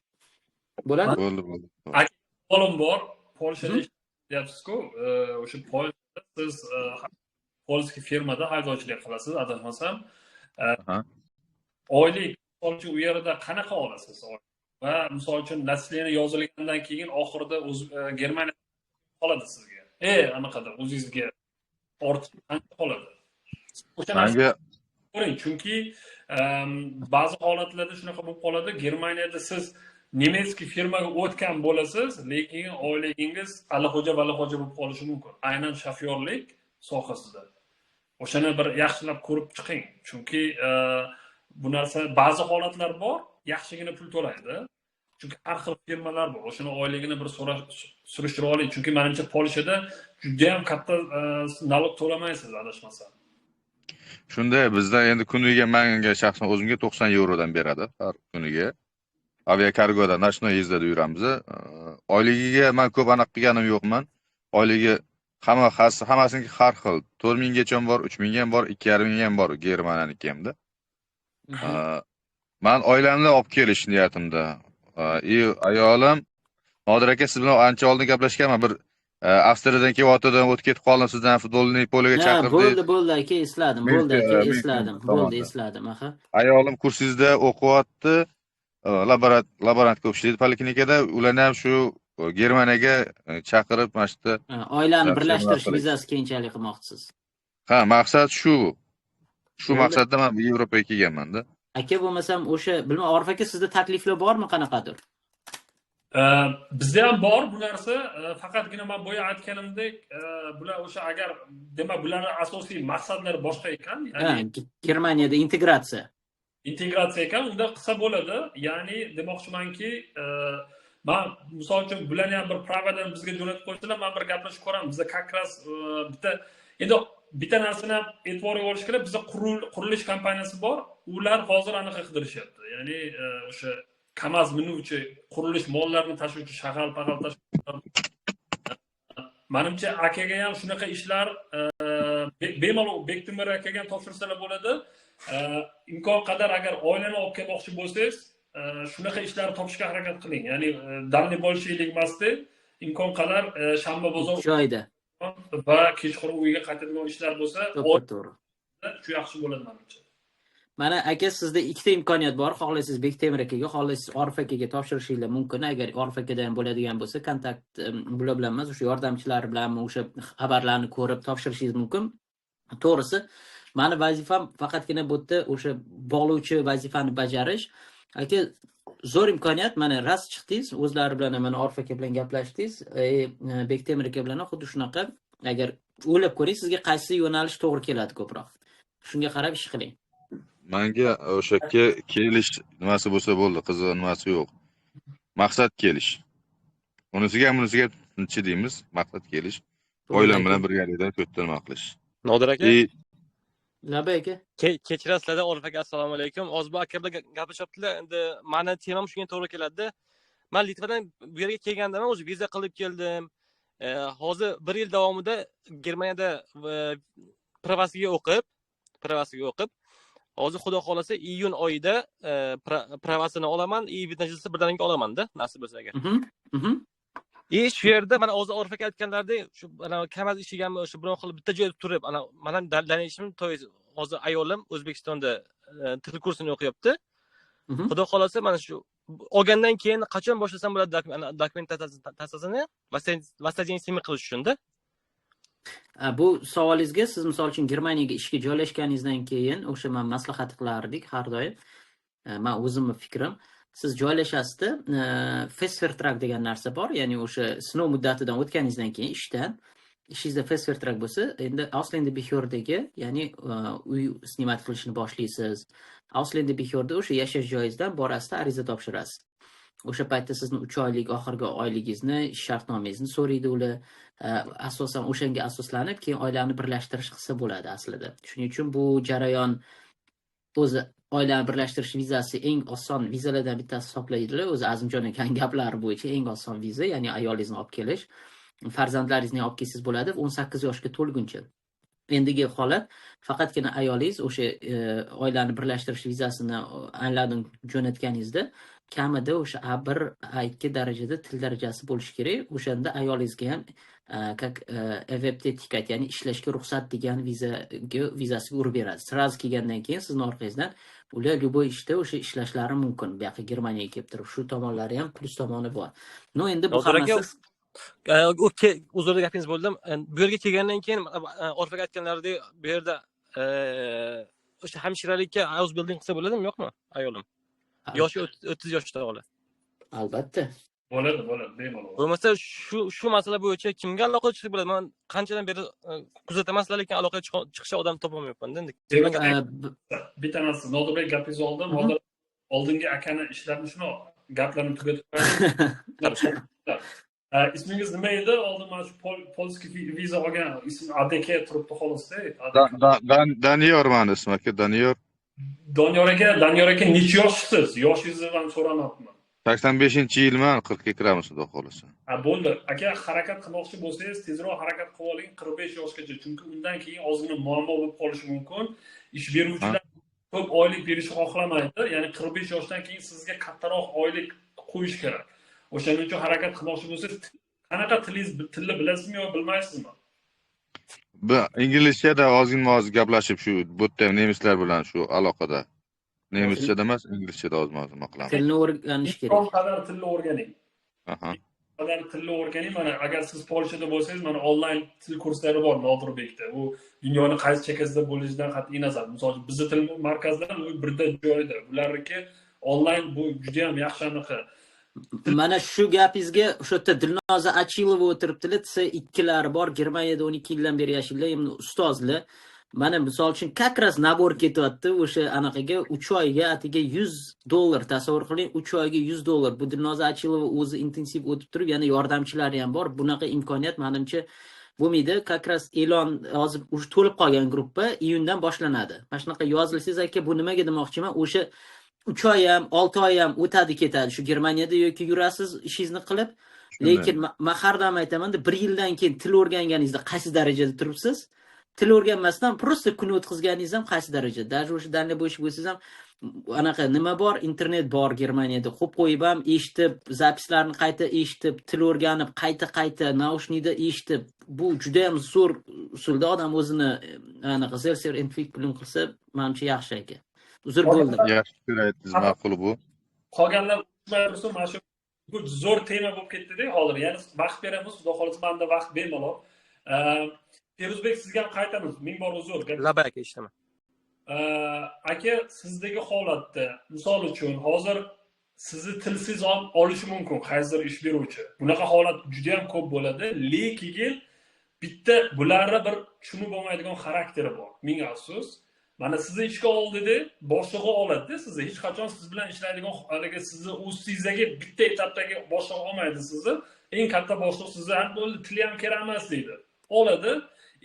Bo'ladi? Bo'ldi, bo'ldi. Savolim bor. Polshada ishlayapsiz-ku, o'sha Polshada siz польский firmada haydovchilik qilasiz, adashmasam. Oylik, misol uchun, u yerda qanaqa olasiz? Va misol uchun население yozilgandan keyin oxirida o'z Germaniya qoladi sizga. Anaqada o'zingizga ortiq qancha qoladi? O'sha narsa Manga ko'ring, chunki ba'zi holatlarda shunaqa bo'lib qoladi. Germaniyada siz немецкий firmaga o'tgan bo'lasiz, lekin oyligingiz allaxo'ja vallaxo'ja bo'lib qolishi mumkin. Aynan shofyorlik sohasida. O'shani bir yaxshilab ko'rib chiqing. Chunki bu narsa ba'zi holatlar bor, yaxshigina pul to'laydi. Chunki har xil firmalar bor. O'shani oyligini bir surishtirib oling. Chunki menimcha Polshada juda ham katta налог to'lamaysiz, adashmasam. Shunday, bizda endi kuniga menga shaxsan o'zimga 90 yevrodan beradi har kuniga. Aviakargoda ночной езда da yuramiz. Oyligiga men ko'p aniq qilganim yo'qman. Oyligi hamma hammasiniki har xil. 4 minggacha bor, 3 ming ham bor, 2,5 ming ham bor Germaniyaniki hamda. Man oilamni olib kelish niyatimda. И ayolim Nodir aka, siz bilan ancha oldin gaplashganman. Bir Avstriyadan kelyotgandim, o'tib ketib qoldim, sizdan футбольный поле ga Ha, chaqirdingiz. bo'ldi, bo'ldi aka, esladim. Bo'ldi aka, esladim. Bo'ldi, tomonda. esladim. Aha. Ayolim kursingizda o'qiyapti. Laborant ko'p ishlaydi poliklinikada. Ularni ham shu Germaniyaga chaqirib, mana shu yerda Ha, oilani Yaxshi, birlashtirish nima vizasi keyinchalik qilmoqchisiz. Ha, maqsad shu. Shu Bo'ldi. maqsadda men Yevropaga kelganman-da. Aka, bo'lmasam o'sha, bilmadim, Orif aka, sizda takliflar bormi qanaqadir? Bizda ham bor bu narsa. Faqatgina man boya aytganimdek, bular o'sha agar, demak, bularni asosiy maqsadlari boshqa ekan, ya'ni Germaniyada integratsiya. Integratsiya ekan, unda qilsa bo'ladi. Ya'ni demoqchimanki, man misol uchun bularni ham bir права dan bizga jo'natib qo'ysalar, man bir gaplashib ko'raman. Biza как раз bitta, endi bitta narsani ham e'tiborga olish kerak. Bizda qurilish kompaniyasi bor, ular hozir anaqa qidirishyapti, ya'ni o'sha KAMAZ minuvchi, qurilish mollarini tashuvchi, shag'al pag'al tashuvchi. Manimcha, akaga ham shunaqa ishlar bemalol Bektemir akaga ham topshirsalar bo'ladi. Imkon qadar agar oilani olib kelmoqchi bo'lsangiz, shunaqa ishlarni topishga harakat qiling, ya'ni дальний большийlik emasda, imkon qadar shanba bozor Joyida. va kechqurun uyga qaytadigan ishlar bo'lsa, To'ppa to'g'ri. shu yaxshi bo'ladi manimcha. Mana aka, sizda ikkita imkoniyat bor. Xohlasangiz Bektemir akaga, xohlasangiz Orif akaga topshirishinglar mumkin. Agar Orif akada ham bo'ladigan bo'lsa, kontakt bular bilan emas, o'sha yordamchilari bilan o'sha xabarlarni ko'rib topshirishingiz mumkin. To'g'risi, mani vazifam faqatgina bu yerda o'sha bog'lovchi vazifani bajarish. Aka, zo'r imkoniyat, mana rost chiqdingiz, o'zlari bilan ham, mana Orif aka bilan gaplashdingiz, Bektemir aka bilan ham xuddi shunaqa. Agar o'ylab ko'ring, sizga qaysi yo'nalish to'g'ri keladi ko'proq. Shunga qarab ish qiling. Manga o'sha kelish nimasi bo'lsa bo'ldi, qiziq nimasi yo'q. Maqsad kelish. Unisiga ham, bunisiga chidaymiz, maqsad kelish. Oilam bilan birgalikda shu yerda nima qilish. Nodir aka. И Labay aka. Kechirasizlar, Orif aka, assalomu alaykum. Hozir bu aka bilan gaplashyaptilar. Endi mani temam shunga to'g'ri keladi. Man Litvadan bu yerga kelganda man o'zi viza qilib keldim. Hozir bir yil davomida Germaniyada права siga o'qib, права siga o'qib, hozir Xudo xohlasa iyun oyida права sini olaman, и вид на жительство birdaniga olamanda, nasib bo'lsa agar. И shu yerda mana hozir Orif aka aytganlaridek, shu mana KAMAZ ishiganmi, o'sha biron xil bitta joyda turib, ana mana ishim, то есть hozir ayolim O'zbekistonda til kursini o'qiyapti. Xudo xohlasa mana shu olgandan keyin qachon boshlasam bo'ladi dokumentatsiyasini воссоединение qilish uchunda? Bu savolingizga siz, misol uchun, Germaniyaga ishga joylashganingizdan keyin o'sha man maslahat qilardik har doim. Man o'zimni fikrim, siz joylashasizda, Festvertrag degan narsa bor, ya'ni o'sha sinov muddatidan o'tganingizdan keyin ishdan, ishingizda Festvertrag bo'lsa, endi Ausländerbehördegi, ya'ni uy снимать qilishni boshlaysiz. Ausländerbehörde o'sha yashash joyingizdan borasizda, ariza topshirasiz. O'sha paytda sizni 3 oylik oxirgi oyligingizni, ish shartnomangizni so'raydi ular. Asosan o'shanga asoslanib, keyin oilani birlashtirish qilsa bo'ladi aslida. Shuning uchun bu jarayon o'zi oilani birlashtirish vizasi eng oson vizalardan bittasi hisoblaydilar. O'zi Azimjon akani gaplari bo'yicha eng oson viza, ya'ni ayolingizni olib kelish. Farzandlaringizni olib kelsangiz bo'ladi 18 yoshga to'lguncha. Endigi holat faqatgina ayolingiz o'sha oilani birlashtirish vizasini Einladung jo'natganingizda kamida o'sha A1, A2 darajada til darajasi bo'lishi kerak. O'shanda ayolingizga ham как Erwerbstätigkeit, ya'ni ishlashga ruxsat degan vizasiga urib beradi. Сразу kelgandan keyin sizni orqangizdan ular любой ishda o'sha ishlashlari mumkin. Bu yoqqa, Germaniyaga kelib turib, shu tomonlari ham plyus tomoni bor. Но endi bu Nodir aka, hammasi Uzr, gapingiz bo'ldim. Bu yerga kelgandan keyin Orif aka aytganlaridek, bu yerda o'sha hamshiralikka Ausbildung qilsa bo'ladimi, yo'qmi, ayolim? Yoshi 30 yoshda holi. Albatta. Bo'ladi, bo'ladi, bemalol. Bo'lmasa shu masala bo'yicha kimga aloqaga chiqib bo'ladi? Man qanchadan beri kuzataman sizlar, lekin aloqaga chiqishga odam topolmayapman endi. Demak, bitta narsa, Nodirbek, gapingizni oldim. Hozir oldingi akani ishlarini, shuni gaplarini tugatib qo'yaylik. Ismingiz nima edi? Oldin mana shu польский viza olgan ism ADK turibdi xolosda. Doniyor mani ismim, aka, Doniyor. Doniyor aka, Doniyor aka, necha yoshsiz? Yoshingizni ham so'ramayapman. 85-yilman, 40 ga kiramiz, xudo xohlasa. Ha, bo'ldi. Aka, harakat qilmoqchi bo'lsangiz, tezroq harakat qilib oling 45 yoshgacha, chunki undan keyin ozgina muammo bo'lib qolishi mumkin. Ish beruvchilar ko'p oylik berishni xohlamaydi. Ya'ni 45 yoshdan keyin sizga kattaroq oylik qo'yish kerak. O'shaning uchun harakat qilmoqchi bo'lsangiz, qanaqa tilingiz, tilni bilasizmi yo bilmaysizmi? Bu inglizchada ozgina oz gaplashib, shu bu yerda ham nemislar bilan shu aloqada. Nemischada emas, inglizchada ozma oz nima qilamiz. Tilni o'rganish kerak. Imkon qadar tilni o'rganing. Qadar tilni o'rganing. Mana, agar siz Polshada bo'lsangiz, mana onlayn til kurslari bor Nodirbekda. U dunyoni qaysi chekkasida bo'lishidan qat'iy nazar. Misol uchun, bizni til markazlar u birda joyda. Ularniki onlayn, bu juda ham yaxshi anaqa. Mana shu gapingizga o'sha yerda Dilnoza Achilova o'tiribdilar, C2lari bor, Germaniyada 12 yildan beri yashaydilar, endi ustozlar. Mana misol uchun, как раз набор ketyapti o'sha anaqaga, 3 oyga atigi 100 dollar, tasavvur qiling, 3 oyga 100 dollar. Bu Dilnoza Achilova o'zi intensiv o'tib turib, yana yordamchilari ham bor. Bunaqa imkoniyat menimcha bo'lmaydi. Как раз e'lon hozir уже to'lib qolgan gruppa, iyundan boshlanadi. Mana shunaqa yozilsangiz, aka, bu nimaga demoqchiman? O'sha 3 oy ham, 6 oy ham o'tadi ketadi. Shu Germaniyada yoki yurasiz ishingizni qilib, lekin man har doim aytaman-da, bir yildan keyin til o'rganganingizda qaysi darajada turibsiz? Til o'rganmasdan просто kun o'tkazganingiz ham qaysi darajada? Даже o'sha дальнобойщик bo'lsangiz ham, anaqa nima bor, internet bor Germaniyada. Qo'yib qo'yib ham eshitib, запись larni qayta eshitib, til o'rganib, qayta-qayta наушник da eshitib, bu juda ham zo'r usulda odam o'zini anaqa Selbstentwicklung qilsa, manimcha yaxshi, aka. Uzr, bo'ldim. Yaxshi fikr aytdingiz, ma'qul bu. Qolganlar tursin, mana shu bu zo'r tema bo'lib ketdi-da hozir. Ya'ni vaqt beramiz, xudo xohlasa, menda vaqt bemalol. Feruzbek, sizga ham qaytamiz. Ming bor uzr. Labay aka, eshitaman. Aka, sizdagi holatda, misol uchun, hozir sizni tilsiz olishi mumkin qaysidir ish beruvchi. Bunaqa holat juda ham ko'p bo'ladi, lekin bitta bularni bir tushunib bo'lmaydigan xarakteri bor. Ming afsus. Mana sizni ishga oldida boshlig'i oladida sizni. Hech qachon siz bilan ishlaydigan haligi sizni ustingizdagi bitta etapdagi boshlig'i olmaydi sizni. Eng katta boshliq sizni ham bo'ldi, tili ham kerak emas deydi. Oladi.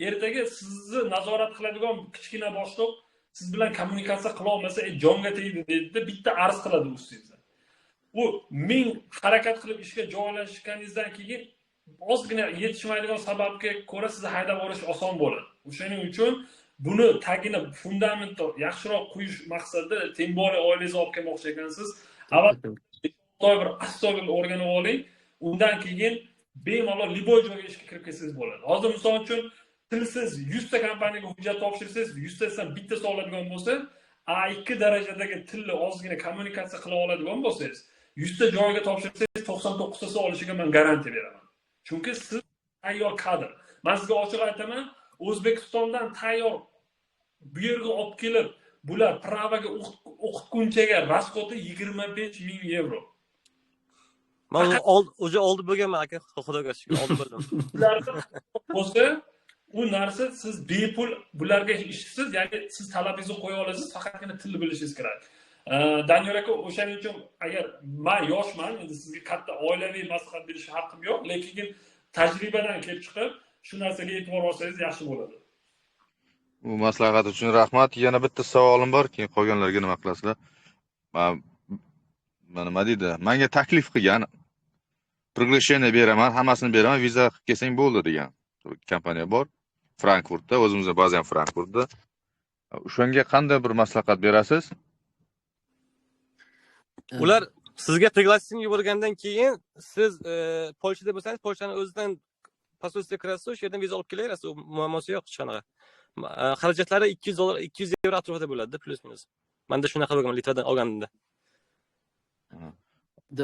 Ertaga sizni nazorat qiladigan kichkina boshliq siz bilan kommunikatsiya qila olmasa, jonga tegdi deydida, bitta arz qiladi ustingizdan. U ming harakat qilib ishga joylashganingizdan keyin ozgina yetishmaydigan sababga ko'ra sizni haydab yuborish oson bo'ladi. O'shaning uchun buni tagini, fundamentni yaxshiroq quyish maqsadida, тем более oilangizni olib kelmoqchi ekansiz, avval bir astoydil o'rganib oling, undan keyin bemalol любой joyga ishga kirib kelsangiz bo'ladi. Hozir, misol uchun, tilsiz 100 ta kompaniyaga hujjat topshirsangiz, 100 tasidan bittasi oladigan bo'lsa, A2 darajadagi tilni ozgina kommunikatsiya qila oladigan bo'lsangiz, 100 ta joyga topshirsangiz, 99 tasi olishiga men garantiya beraman. Chunki siz tayyor kadr. Men sizga ochiq aytaman, O'zbekistondan tayyor bu yerga olib kelib, bular права ga o'qitgunchaga расход i 25 ming yevro. Man o'zi oldi bo'lganman, aka, xudoga shukur, oldi bo'ldim. Bularda bo'lsa, u narsa siz bepul bularga ishsiz, ya'ni siz talabingizni qo'ya olasiz, faqatgina tilni bilishingiz kerak. Doniyor aka, o'shaning uchun agar man yoshman, endi sizga katta oilaviy maslahat berish haqqim yo'q, lekin tajribadan kelib chiqib shu narsaga e'tibor olsangiz yaxshi bo'ladi. Bu maslahat uchun rahmat. Yana bitta savolim bor, keyin qolganlarga nima qilasizlar? Mana nima deydi? Menga taklif qilgan. Приглашение beraman, hammasini beraman, viza qilib kelsang bo'ldi degan kompaniya bor. Frankfurtda, o'zimizda baza ham Frankfurtda. O'shanga qanday bir maslahat berasiz? Ular sizga приглашение yuborgandan keyin siz Polshada bo'lsangiz, Polshani o'zidan посольство ga kirasiz, o'sha yerdan viza olib kelaverasiz, u muammosi yo'q hech qanaqa. Xarajatlari $200, 200 yevro atrofida bo'ladi, плюс-минус. Manda shunaqa bo'lgan Litvadan olganimda.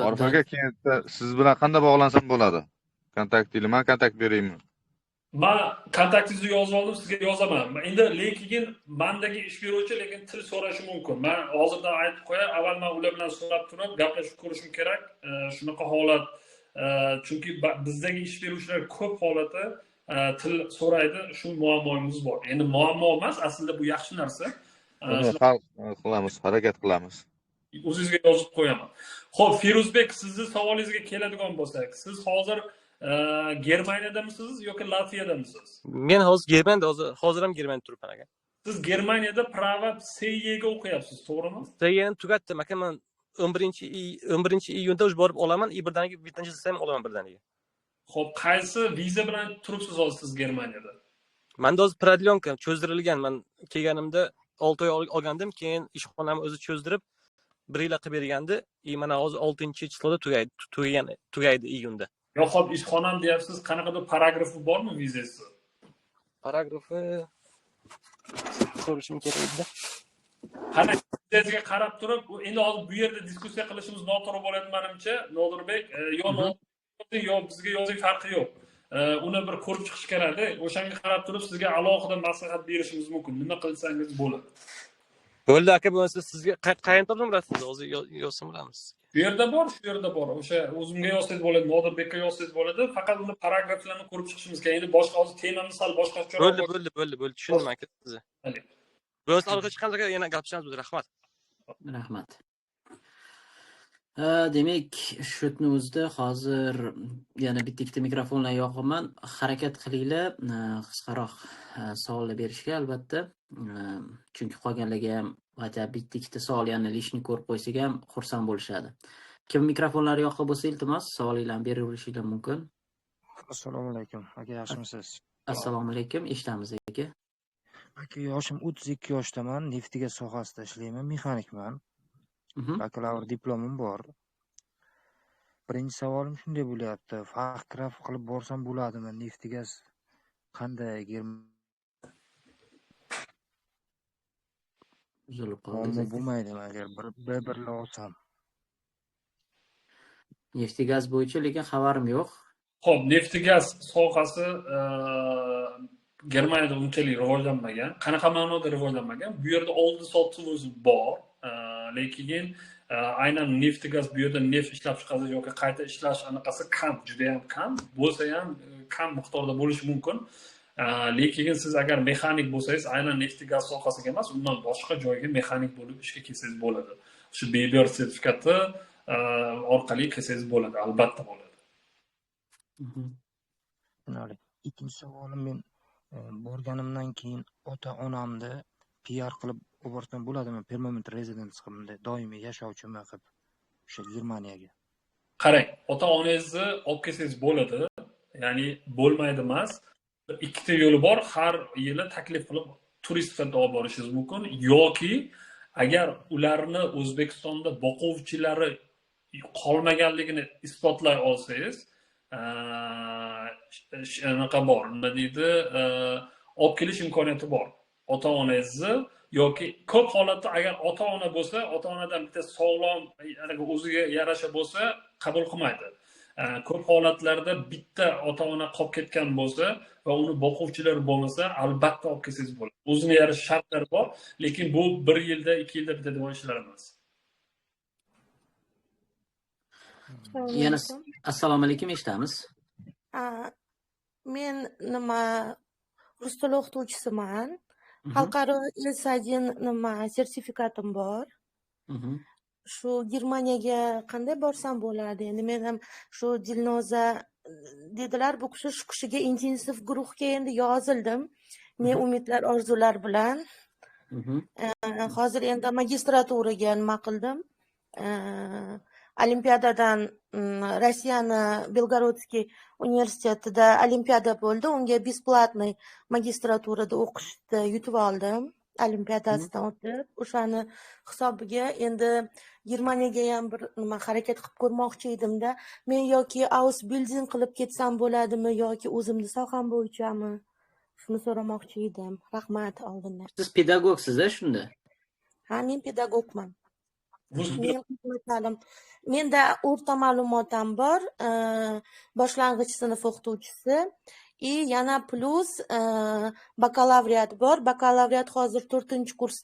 Orif aka, keyin siz bilan qanday bog'lansam bo'ladi? Kontaktingizni, man kontakt beraymi? Man kontaktingizni yozib oldim, sizga yozaman. Endi lekin mandagi ish beruvchi lekin til so'rashi mumkin. Man hozirdan aytib qo'yay, avval man ular bilan so'rab turib, gaplashib ko'rishim kerak. Shunaqa holat, chunki bizdagi ish beruvchilar ko'p holatda til so'raydi, shu muammomiz bor. Endi muammo emas, aslida bu yaxshi narsa. Hal qilamiz, harakat qilamiz. O'zingizga yozib qo'yaman. Xo'p, Feruzbek, sizni savolingizga keladigan bo'lsak, siz hozir Germaniyadamisiz yoki Latviyadamisiz? Men hozir Germaniyada, hozir ham Germaniyada turibman, aka. Siz Germaniyada права C ga o'qiyapsiz, to'g'rimi? C ni tugatdim, aka, man 11 iyunda уже borib olaman, и birdaniga birinchi ham olaman birdaniga. Xo'p, qaysi viza bilan turibsiz hozir siz Germaniyada? Manda hozir продленка cho'zdirilgan. Man kelganimda 6 oy olgandim, keyin ishxonam o'zi cho'zdirib 1 yil qilib bergandi. И mana hozir 6-число da tugaydi, tugagan, tugaydi iyunda. Yo'q, xo'p, ishxonam deyapsiz, qanaqadir paragrafi bormi vizasi? Paragrafi ko'rishim kerak edi. Qara, vizasiga qarab turib, endi hozir bu yerda diskussiya qilishimiz noto'g'ri bo'ladi menimcha, Nodirbek, yo yo bizga yozing, farqi yo'q. Uni bir ko'rib chiqish kerakda. O'shanga qarab turib sizga alohida maslahat berishimiz mumkin. Nima qilsangiz bo'ladi. Bo'ldi, aka, bo'lmasa sizga qayerdan topsam bo'ladi sizni? Hozir yozsam bo'lamiz. Bu yerda bor, shu yerda bor. O'sha o'zimga yozsangiz bo'ladi, Nodirbekka yozsangiz bo'ladi. Faqat uni paragraflarni ko'rib chiqishimiz kerak. Endi boshqa hozir temamiz sal boshqacha. Bo'ldi, bo'ldi, bo'ldi, bo'ldi. Tushundim aka sizni. Bo'lmasa aloqa chiqqanda aka yana gaplashamiz. Rahmat. Rahmat. Demak, shu o'zida hozir yana bitta ikkita mikrofonlar yoqaman. Harakat qilinglar, qisqaroq savollar berishga albatta. Chunki qolganlarga ham хотя bitta ikkita savol yana лишний ko'rib qo'ysak ham xursand bo'lishadi. Kim mikrofonlari yoqiq bo'lsa, iltimos, savolinglarni beraverishinglar mumkin. Assalomu alaykum. Aka, yaxshimisiz? Assalomu alaykum, eshitamiz, aka. Aka, yoshim 32 yoshdaman, neft-gaz sohasida ishlayman, mexanikman. Bakalavr diplomim bor. Birinchi savolim shunday bo'lyapti. Fachkraft qilib borsam bo'ladimi? Neft-gaz qanday Uzilib muammo qoldi. bo'lmaydimi agar bir birla olsam? Neft gaz bo'yicha lekin xabarim yo'q. Xo'p, neft gaz sohasi Germaniyada unchalik rivojlanmagan. Qanaqa ma'noda rivojlanmagan? Bu yerda oldi sotuv o'zi bor, lekin aynan neft gaz, bu yerda neft ishlab chiqarish yoki qayta ishlash anaqasi kam, juda ham kam. Bo'lsa ham kam miqdorda bo'lishi mumkin. Lekin siz agar mexanik bo'lsangiz, aynan neft gaz sohasiga emas, undan boshqa joyga mexanik bo'lib ishga kelsangiz bo'ladi. Shu B1 sertifikati orqali kelsangiz bo'ladi, albatta bo'ladi. Tushunarli. Ikkinchi savolim, men borganimdan keyin ota onamni PR qilib olib borsam bo'ladimi? Permanent residence qilib, bunday doimiy yashovchimi qilib o'sha Germaniyaga. Qarang, ota onangizni olib kelsangiz bo'ladi, ya'ni bo'lmaydi emas. Ikkita yo'li bor, har yili taklif qilib turist sifatida olib borishingiz mumkin yoki agar ularni O'zbekistonda boquvchilari qolmaganligini isbotlay olsangiz, anaqa bor, nima deydi, olib kelish imkoniyati bor ota onangizni. Yoki ko'p holatda agar ota ona bo'lsa, ota onadan bitta sog'lom, anaqa o'ziga yarasha bo'lsa, qabul qilmaydi. Ko'p holatlarda bitta ota ona qolib ketgan bo'lsa va uni boquvchilari bo'lmasa, albatta olib kelsangiz bo'ladi. O'zini yarasha shartlari bor, lekin bu 1 yilda, 2 yilda bitadigan ishlar emas. Yana assalomu alaykum, eshitamiz. Men nima rus tili o'qituvchisiman. Xalqaro S1 nima sertifikatim bor. Shu Germaniyaga qanday borsam bo'ladi? Endi men ham shu Dilnoza dedilar, bu kishi shu kishiga intensiv guruhga endi yozildim. Men umidlar, orzular bilan. Hozir endi magistraturaga nima qildim? Olimpiadadan Rossiyani Belgorodskiy universitetida olimpiada bo'ldi. Unga бесплатный magistraturada o'qishni yutib oldim. Olimpiadasidan o'tib, o'shani hisobiga endi Germaniyaga ham bir nima harakat qilib ko'rmoqchi edimda. Men yoki Ausbildung qilib ketsam bo'ladimi yoki o'zimni soham bo'yichami? Shuni so'ramoqchi edim. Rahmat oldindan. Siz pedagogsiz-a shunda? Ha, men pedagogman. Rus Men qo'shma ta'lim. Menda o'rta ma'lumot ham bor, boshlang'ich sinf o'qituvchisi и yana плюс bakalavriat bor. Bakalavriat hozir 4-kurs,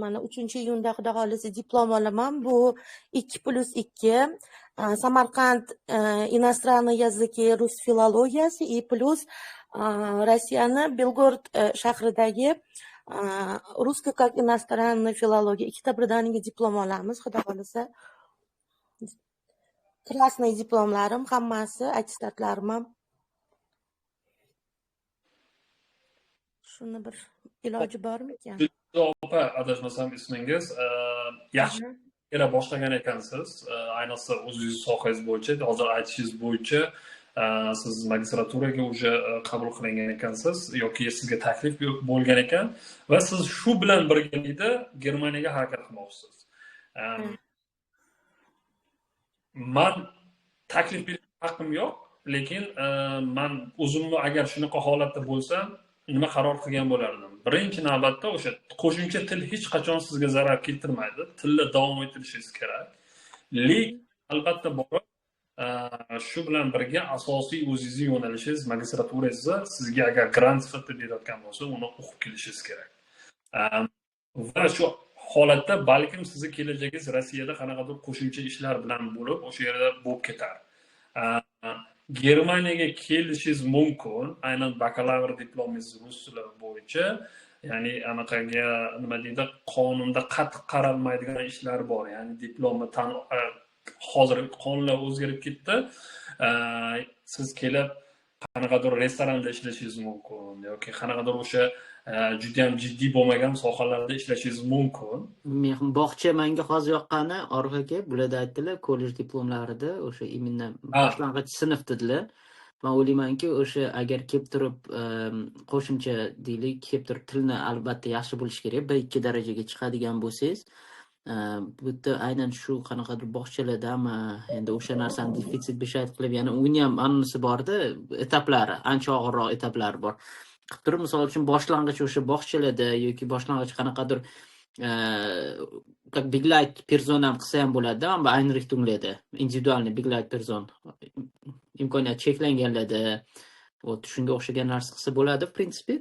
mana 3-iyunda Xudo xohlasa diplom olaman. Bu 2+2, Samarqand иностранный языки, rus filologiyasi и плюс Rossiyani Belgorod shahridagi русский как иностранный филология. Ikkita birdaniga diplom olamiz, Xudo xohlasa. Красный diplomlarim hammasi, attestatlarim ham. Shuni bir iloji bormikan? Opa, adashmasam ismingiz, yaxshi era boshlagan ekansiz. Ayniqsa o'zingiz sohangiz bo'yicha, hozir aytishingiz bo'yicha siz magistraturaga уже qabul qilingan ekansiz yoki sizga taklif bo'lgan ekan va siz shu bilan birgalikda Germaniyaga harakat qilmoqchisiz. Man taklif berish haqqim yo'q, lekin man o'zimni agar shunaqa holatda bo'lsam, nima qaror qilgan bo'lardim? Birinchi navbatda o'sha qo'shimcha til hech qachon sizga zarar keltirmaydi. Tilni davom ettirishingiz kerak. Lekin albatta borib shu bilan birga asosiy o'zingizni yo'nalishingiz magistraturangizni sizga agar grant sifatida berayotgan bo'lsa, uni o'qib kelishingiz kerak. Va shu holatda balkim sizni kelajagingiz Rossiyada qanaqadir qo'shimcha ishlar bilan bo'lib, o'sha yerda bo'lib ketar. Germaniyaga kelishingiz mumkin, aynan bakalavr diplomingiz rus tili bo'yicha, ya'ni anaqaga nima deydi, qonunda qattiq qaralmaydigan ishlar bor, ya'ni diplomni tan hozir qonunlar o'zgarib ketdi. Siz kelib qanaqadir restoranda ishlashingiz mumkin yoki qanaqadir o'sha juda ham jiddiy bo'lmagan sohalarda ishlashingiz mumkin. Bog'cha menga hozir yoqqani, Orif aka, bularda aytdilar, kollej diplomlarida o'sha именно boshlang'ich sinf dedilar. Men o'ylaymanki, o'sha agar kelib turib qo'shimcha deylik, kelib turib tilni albatta yaxshi bilish kerak, 1-2 darajaga chiqadigan bo'lsangiz, bu yerda aynan shu qanaqadir bog'chalardami, endi o'sha narsani defitsit beshayt qilib, yana uni ham anisi borda, etaplari, ancha og'irroq etaplari bor. Qilib turib, misol uchun boshlang'ich o'sha bog'chalarda yoki boshlang'ich qanaqadir как Begleitperson ham qilsa ham bo'ladi-da, bu Einrichtunglarda, индивидуальный Begleitperson imkoniyat cheklanganlarda, вот shunga o'xshagan narsa qilsa bo'ladi, в принципе.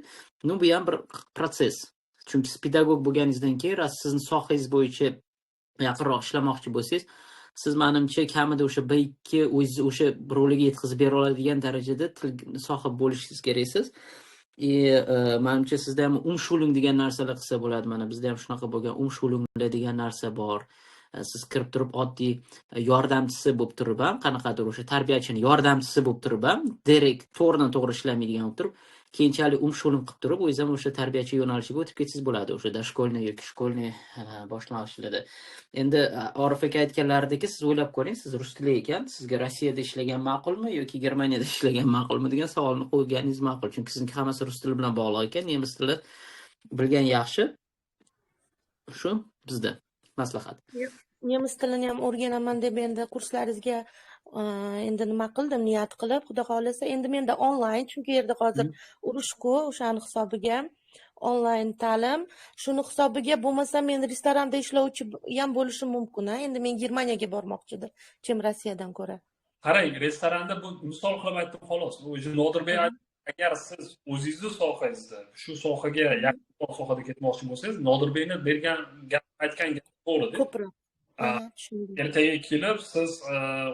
Ну, bu ham bir protsess. Chunki siz pedagog bo'lganingizdan keyin rost sizni sohangiz bo'yicha yaqinroq ishlamoqchi bo'lsangiz, siz menimcha kamida o'sha B2 o'zingiz o'sha roliga yetkazib bera oladigan darajada til sohib bo'lishingiz keraksiz. Menimcha sizda ham Umschulung degan narsalar qilsa bo'ladi. Mana bizda ham shunaqa bo'lgan Umschulunglar degan narsa bor. Siz kirib turib oddiy yordamchisi bo'lib turib ham, qanaqadir o'sha tarbiyachini yordamchisi bo'lib turib ham, direkt to'g'ridan to'g'ri ishlamaydigan bo'lib turib, keyinchalik Umschulung qilib turib, o'zingiz ham o'sha tarbiyachi yo'nalishiga o'tib ketsangiz bo'ladi, o'sha дошкольный yoki школьный boshlang'ichlarda. Endi Orif aka aytganlaridek, siz o'ylab ko'ring, siz rus tili ekan, sizga Rossiyada ishlagan ma'qulmi yoki Germaniyada ishlagan ma'qulmi degan savolni qo'yganingiz ma'qul, chunki sizniki hammasi rus tili bilan bog'liq ekan, nemis tili bilgan yaxshi. Shu bizda maslahat. Nemis tilini ham o'rganaman deb endi kurslaringizga endi nima qildim, niyat qilib, Xudo xohlasa endi menda onlayn, chunki yerda hozir urush-ku, o'shani hisobiga onlayn ta'lim, shuni hisobiga bo'lmasa men restoranda ishlovchi ham bo'lishim mumkin, ha. Endi men Germaniyaga bormoqchi edim, chem Rossiyadan ko'ra. Qarang, restoranda bu misol qilib aytdim xolos. O'zi Nodirbek, agar siz o'zingizni sohangizda shu sohaga yaqin sohada ketmoqchi bo'lsangiz, Nodirbekni bergan gap, aytgan gap to'g'ri-da. Ko'proq. Ertaga kelib siz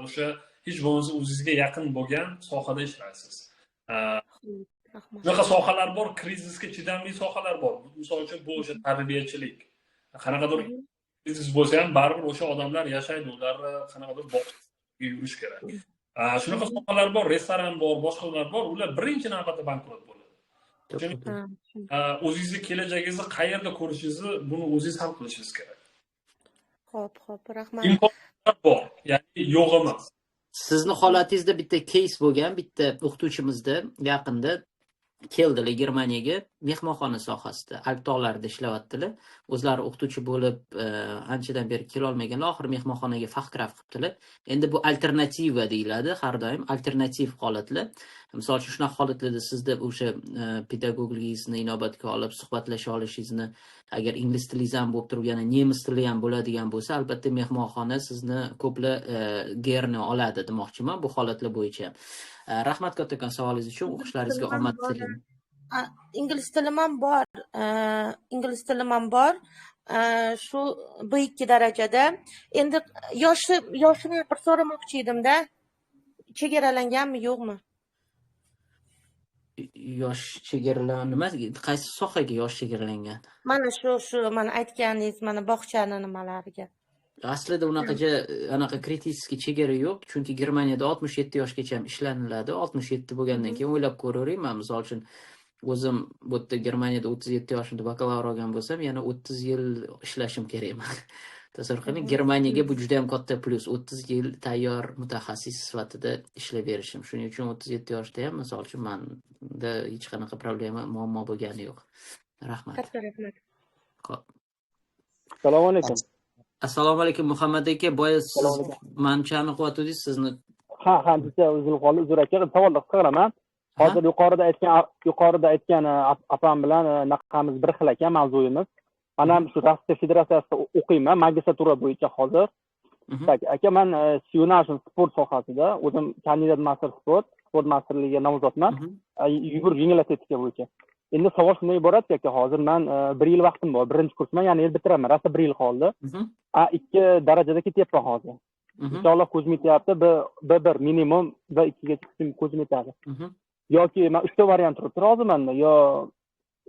o'sha hech bo'lmasa o'zingizga yaqin bo'lgan sohada ishlaysiz. Shunaqa sohalar bor, krizisga chidamli sohalar bor. Misol uchun bu o'sha tarbiyachilik. Qanaqadir krizis bo'lsa ham baribir o'sha odamlar yashaydi, ular qanaqadir bog'ga yurish kerak. Shunaqa sohalar bor, restoran bor, boshqalar bor, ular birinchi navbatda bankrot bo'ladi. Chunki o'zingizni kelajagingizni qayerda ko'rishingizni buni o'zingiz hal qilishingiz kerak. Xo'p, xo'p, rahmat. Imkon Bor, ya'ni yo'q emas. Sizni holatingizda bitta кейс bo'lgan, bitta o'qituvchimizda yaqinda keldilar Germaniyaga, mehmonxona sohasida, Alp tog'larida ishlayaptilar. O'zlari o'qituvchi bo'lib, anchadan beri kelolmaganlar, oxiri mehmonxonaga Fachkraft qilibdilar. Endi bu alternativa deyiladi, har doim alternativ holatlar. Misol uchun, shunaqa holatlarda sizda o'sha pedagogligingizni inobatga olib, suhbatlasha olishingizni, agar ingliz tilingiz ham bo'lib turib, yana nemis tili ham bo'ladigan bo'lsa, albatta mehmonxona sizni ko'plar gerne oladi demoqchiman bu holatlar bo'yicha. Rahmat kattakon savolingiz uchun, o'qishlaringizga omad tilayman. Ingliz tilim ham bor, ingliz tilim ham bor. Shu B2 darajada. Endi yoshini bir so'ramoqchi edimda. Chegaralanganmi, yo'qmi? Yosh chegaralan nima? Qaysi sohaga yosh chegaralangan? Mana shu mana aytganingiz, mana bog'chani nimalariga. Aslida unaqacha anaqa критический chegara yo'q, chunki Germaniyada 67 yoshgacha ham ishlaniladi. 67 bo'lgandan keyin o'ylab ko'ravering, man misol uchun o'zim bu yerda Germaniyada 37 yoshimda bakalavr olgan bo'lsam, yana 30 yil ishlashim kerak. Tasavvur qiling, Germaniyaga bu juda ham katta plyus. 30 yil tayyor mutaxassis sifatida ishlab berishim. Shuning uchun 37 yoshda ham misol uchun menda hech qanaqa problema, muammo bo'lgani yo'q. Rahmat. Katta rahmat. Xo'p. Assalomu alaykum. Assalomu alaykum, Muhammad aka. Boya siz manimcha aniqlayotgandingiz sizni. Ha, bitta uzilib qoldi. Uzr aka, savolni qisqa qilaman. Hozir yuqorida aytgan opam bilan naqamiz bir xil ekan mavzuyimiz. Man ham shu Rossiya Federatsiyasida o'qiyman, magistratura bo'yicha hozir. Так, aka, man yo'nalishim sport sohasida, o'zim kandidat master sport, sport masterligiga nomzodman. Yugurish, yengil atletika bo'yicha. Endi savol shundan iboratki, aka, hozir man bir yil vaqtim bor, birinchi kursman, ya'ni yil bitiraman, rosa bir yil qoldi. A2 darajada ketyapman hozir. Inshaalloh ko'zim yetyapti, B1 minimum, B2 ga ko'zim yetadi. Yoki man uchta variant turibdi hozir manda: yo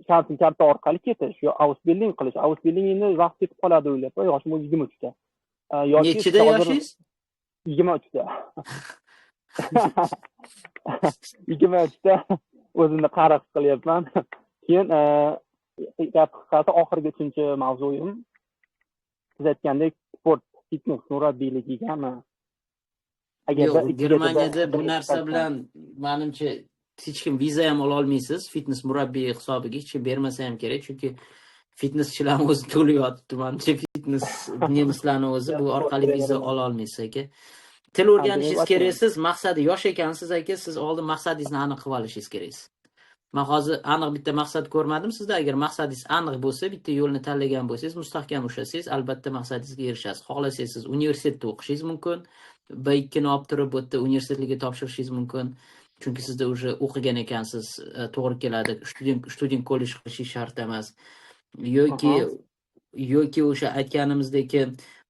Chancenkarte orqali ketish, yo Ausbildung qilish. Ausbildung endi vaqt ketib qoladi o'ylayapman, yoshim o'zi 23da. Yoki Nechida yoshingiz? 23da. 23da, o'zimni qari his qilyapman. Keyin gap qisqasi, oxirgi uchinchi mavzuyim siz aytgandek sport, fitness murabbiyligigami? Agar yo'q, Germaniyada bu narsa bilan manimcha hech kim viza ham ola olmaysiz fitness murabbiyi hisobiga, hech kim bermasa ham kerak, chunki fitnesschilarni o'zi to'lib yotibdi manimcha, fitness nemislarni o'zi. Bu orqali viza ola olmaysiz, aka. Til o'rganishingiz kerak. Siz maqsadi, yosh ekansiz, aka, siz oldin maqsadingizni aniq qilib olishingiz kerak. Man hozir aniq bitta maqsad ko'rmadim sizda. Agar maqsadingiz aniq bo'lsa, bitta yo'lni tanlagan bo'lsangiz, mustahkam ushlasangiz, albatta maqsadingizga erishasiz. Xohlasangiz, siz universitetda o'qishingiz mumkin, B2 ni olib turib, bu yerda universitetlarga topshirishingiz mumkin, chunki sizda уже o'qigan ekansiz, to'g'ri keladi. Studienkolleg qilishingiz shart emas. Yoki o'sha aytganimizdek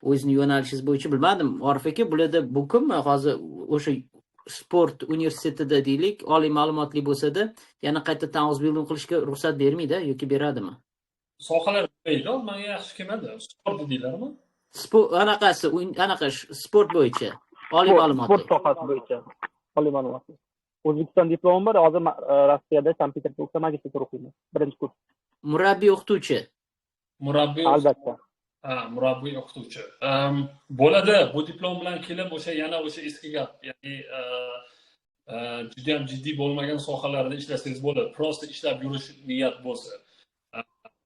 o'zini yo'nalishingiz bo'yicha, bilmadim, Orif aka, bularda mumkinmi hozir o'sha sport universitetida, deylik, oliy ma'lumotli bo'lsada, yana qaytadan Ausbildung qilishga ruxsat bermaydi yoki beradimi? Sohalar nima, manga yaxshi kelmadi. Sport dedinglarmi? Sport anaqasi, anaqa sport bo'yicha oliy ma'lumotli. Sport sohasi bo'yicha oliy ma'lumotli. O'zbekiston diplomim bor, hozir Rossiyada, Sankt Peterburgda magistratura o'qiyman, birinchi kurs. Murabbiy, o'qituvchi. Murabbiy. Albatta. Ha, murabbiy, o'qituvchi bo'ladi. Bu diplom bilan kelib, o'sha yana o'sha eski gap, ya'ni judayam jiddiy bo'lmagan sohalarda ishlasangiz bo'ladi, просто ishlab yurish niyat bo'lsa.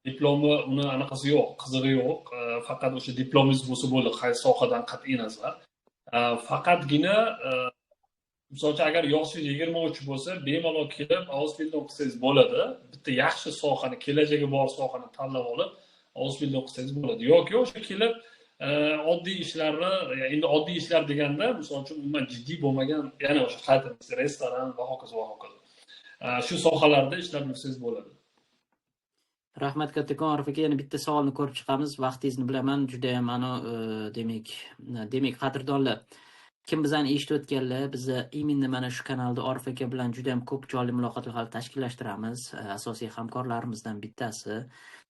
Diplomi uni anaqasi yo'q, qizig'i yo'q. Faqat o'sha diplomingiz bo'lsa bo'ldi, qaysi sohadan qat'iy nazar. Faqatgina misol uchun, agar yoshingiz 23 bo'lsa, bemalol kelib Ausbildung qilsangiz bo'ladi. Bitta yaxshi sohani, kelajagi bor sohani tanlab olib Ausbildung qilsangiz bo'ladi yoki o'sha kelib oddiy ishlarni, endi oddiy ishlar deganda, misol uchun, umuman jiddiy bo'lmagan, yana o'sha qayta restoran va hokazo va hokazo, shu sohalarda ishlab yursangiz bo'ladi. Rahmat kattakon, Orif aka. Yana bitta savolni ko'rib chiqamiz. Vaqtingizni bilaman, judayam mana demak, qadrdonlar, kim bizani eshitayotganlar, biza именно mana shu kanalda Orif aka bilan juda ham ko'p jonli muloqotlar hali tashkillashtiramiz. Asosiy hamkorlarimizdan bittasi,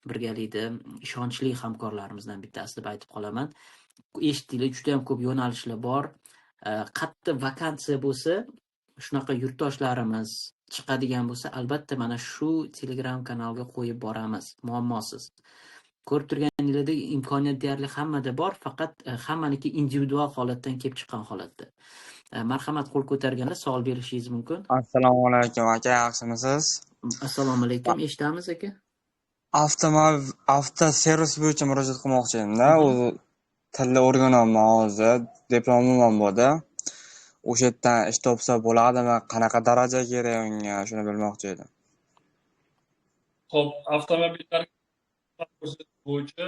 birgalikda ishonchli hamkorlarimizdan bittasi deb aytib qolaman. Eshitdinglar, juda ham ko'p yo'nalishlar bor. Qayerda vakansiya bo'lsa, shunaqa yurtdoshlarimiz chiqadigan bo'lsa, albatta mana shu Telegram kanalga qo'yib boramiz, muammosiz. Ko'rib turganingizdek, imkoniyat deyarli hammada bor, faqat hammaniki individual holatdan kelib chiqqan holatda. Marhamat, qo'l ko'targanlar savol berishingiz mumkin. Assalomu alaykum aka, yaxshimisiz? Assalomu alaykum, eshitamiz, aka. Avtomobil, avtoservis bo'yicha murojaat qilmoqchi edimda. O'zi tilni o'rganyapman hozir, diplomim ham borda. O'sha yerdan ish topsa bo'ladimi? Qanaqa daraja kerak unga? Shuni bilmoqchi edim. Xo'p, avtomobillar bo'yicha,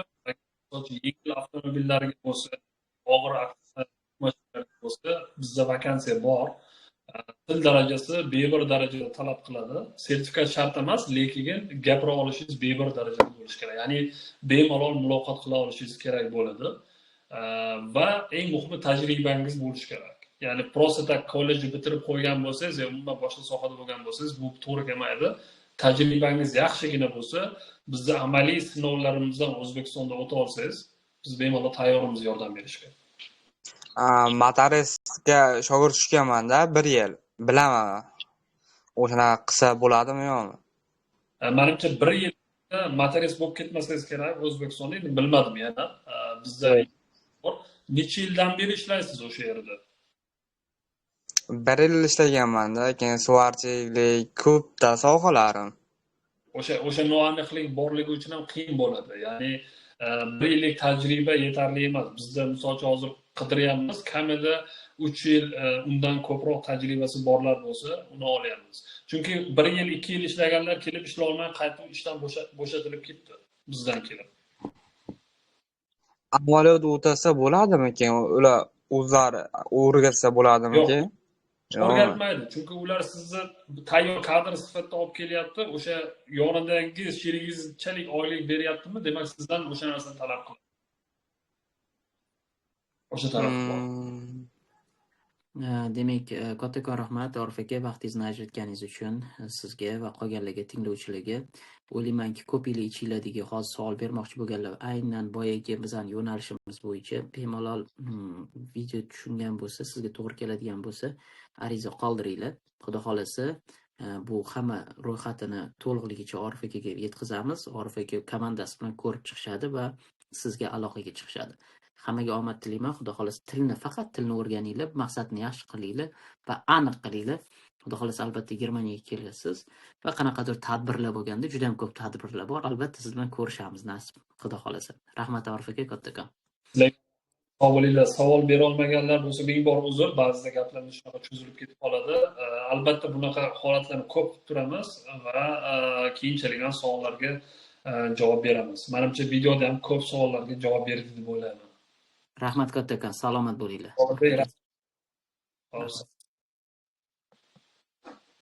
yengil avtomobillarga bo'lsa, og'ir mashinalarga bo'lsa, bizda vakansiya bor. Til darajasi B1 darajada talab qiladi. Sertifikat shart emas, lekin gapira olishingiz B1 darajada bo'lishi kerak. Ya'ni bemalol muloqot qila olishingiz kerak bo'ladi. Va eng muhimi, tajribangiz bo'lishi kerak. Ya'ni просто так kollejni bitirib qo'ygan bo'lsangiz yo umuman boshqa sohada bo'lgan bo'lsangiz, bu to'g'ri kelmaydi. Tajribangiz yaxshigina bo'lsa, bizni amaliy sinovlarimizdan O'zbekistonda o'ta olsangiz, biz bemalol tayyormiz yordam berishga. Motoristga shogird tushganmanda bir yil. Bilaman. O'shanaqa qilsa bo'ladimi, yo'qmi? Manimcha, bir yilda motorist bo'lib ketmasangiz kerak O'zbekistonda, endi bilmadim yana. Bizda necha yildan beri ishlaysiz o'sha yerda? Bir yil ishlaganmanda, keyin сварщик lik, ko'pda sohalarim. O'sha noaniqlik borligi uchun ham qiyin bo'ladi. Ya'ni bir yillik tajriba yetarli emas. Bizda, misol uchun, hozir qidiryapmiz, kamida 3 yil, undan ko'proq tajribasi borlar bo'lsa, uni olyapmiz. Chunki bir yil, 2 yil ishlaganlar kelib ishlolmay, qaytib ishdan bo'shatilib ketdi bizdan kelib. Amaliyot o'tasa bo'ladimi keyin, ular o'zlari o'rgatsa bo'ladimikin? Yo'q, o'rgatmaydi, chunki ular sizni tayyor kadr sifatida olib kelyapti. O'sha yonidagi sherigingizchalik oylik beryaptimi, demak, sizdan o'sha narsani talab qiladi. O'sha taraf bor. Demak, kattakon rahmat, Orif aka, vaqtingizni ajratganingiz uchun sizga va qolganlarga, tinglovchilarga. O'ylaymanki, ko'pinglar ichinglardagi hozir savol bermoqchi bo'lganlar aynan boyagi bizani yo'nalishimiz bo'yicha bemalol video tushungan bo'lsa, sizga to'g'ri keladigan bo'lsa, ariza qoldiringlar. Xudo xohlasa, bu hamma ro'yxatini to'liqligicha Orif akaga yetkazamiz. Orif aka komandasi bilan ko'rib chiqishadi va sizga aloqaga chiqishadi. Hammaga omad tilayman. Xudo xohlasa, tilni, faqat tilni o'rganinglar, maqsadni yaxshi qilinglar va aniq qilinglar. Xudo xohlasa, albatta Germaniyaga kelasiz va qanaqadir tadbirlar bo'lganda, juda ham ko'p tadbirlar bor. Albatta siz bilan ko'rishamiz, nasib. Xudo xohlasa. Rahmat, Orif aka, kattakon. Sog' bo'linglar. Savol bera olmaganlar bo'lsa, ming bor uzr. Ba'zida gaplarimiz shunaqa cho'zilib ketib qoladi. Albatta bunaqa holatlarni ko'p qilib turamiz va keyinchalik ham savollarga javob beramiz. Manimcha, videoda ham ko'p savollarga javob berdi deb o'ylayman. Rahmat kattakon, salomat bo'linglar. Rahmat.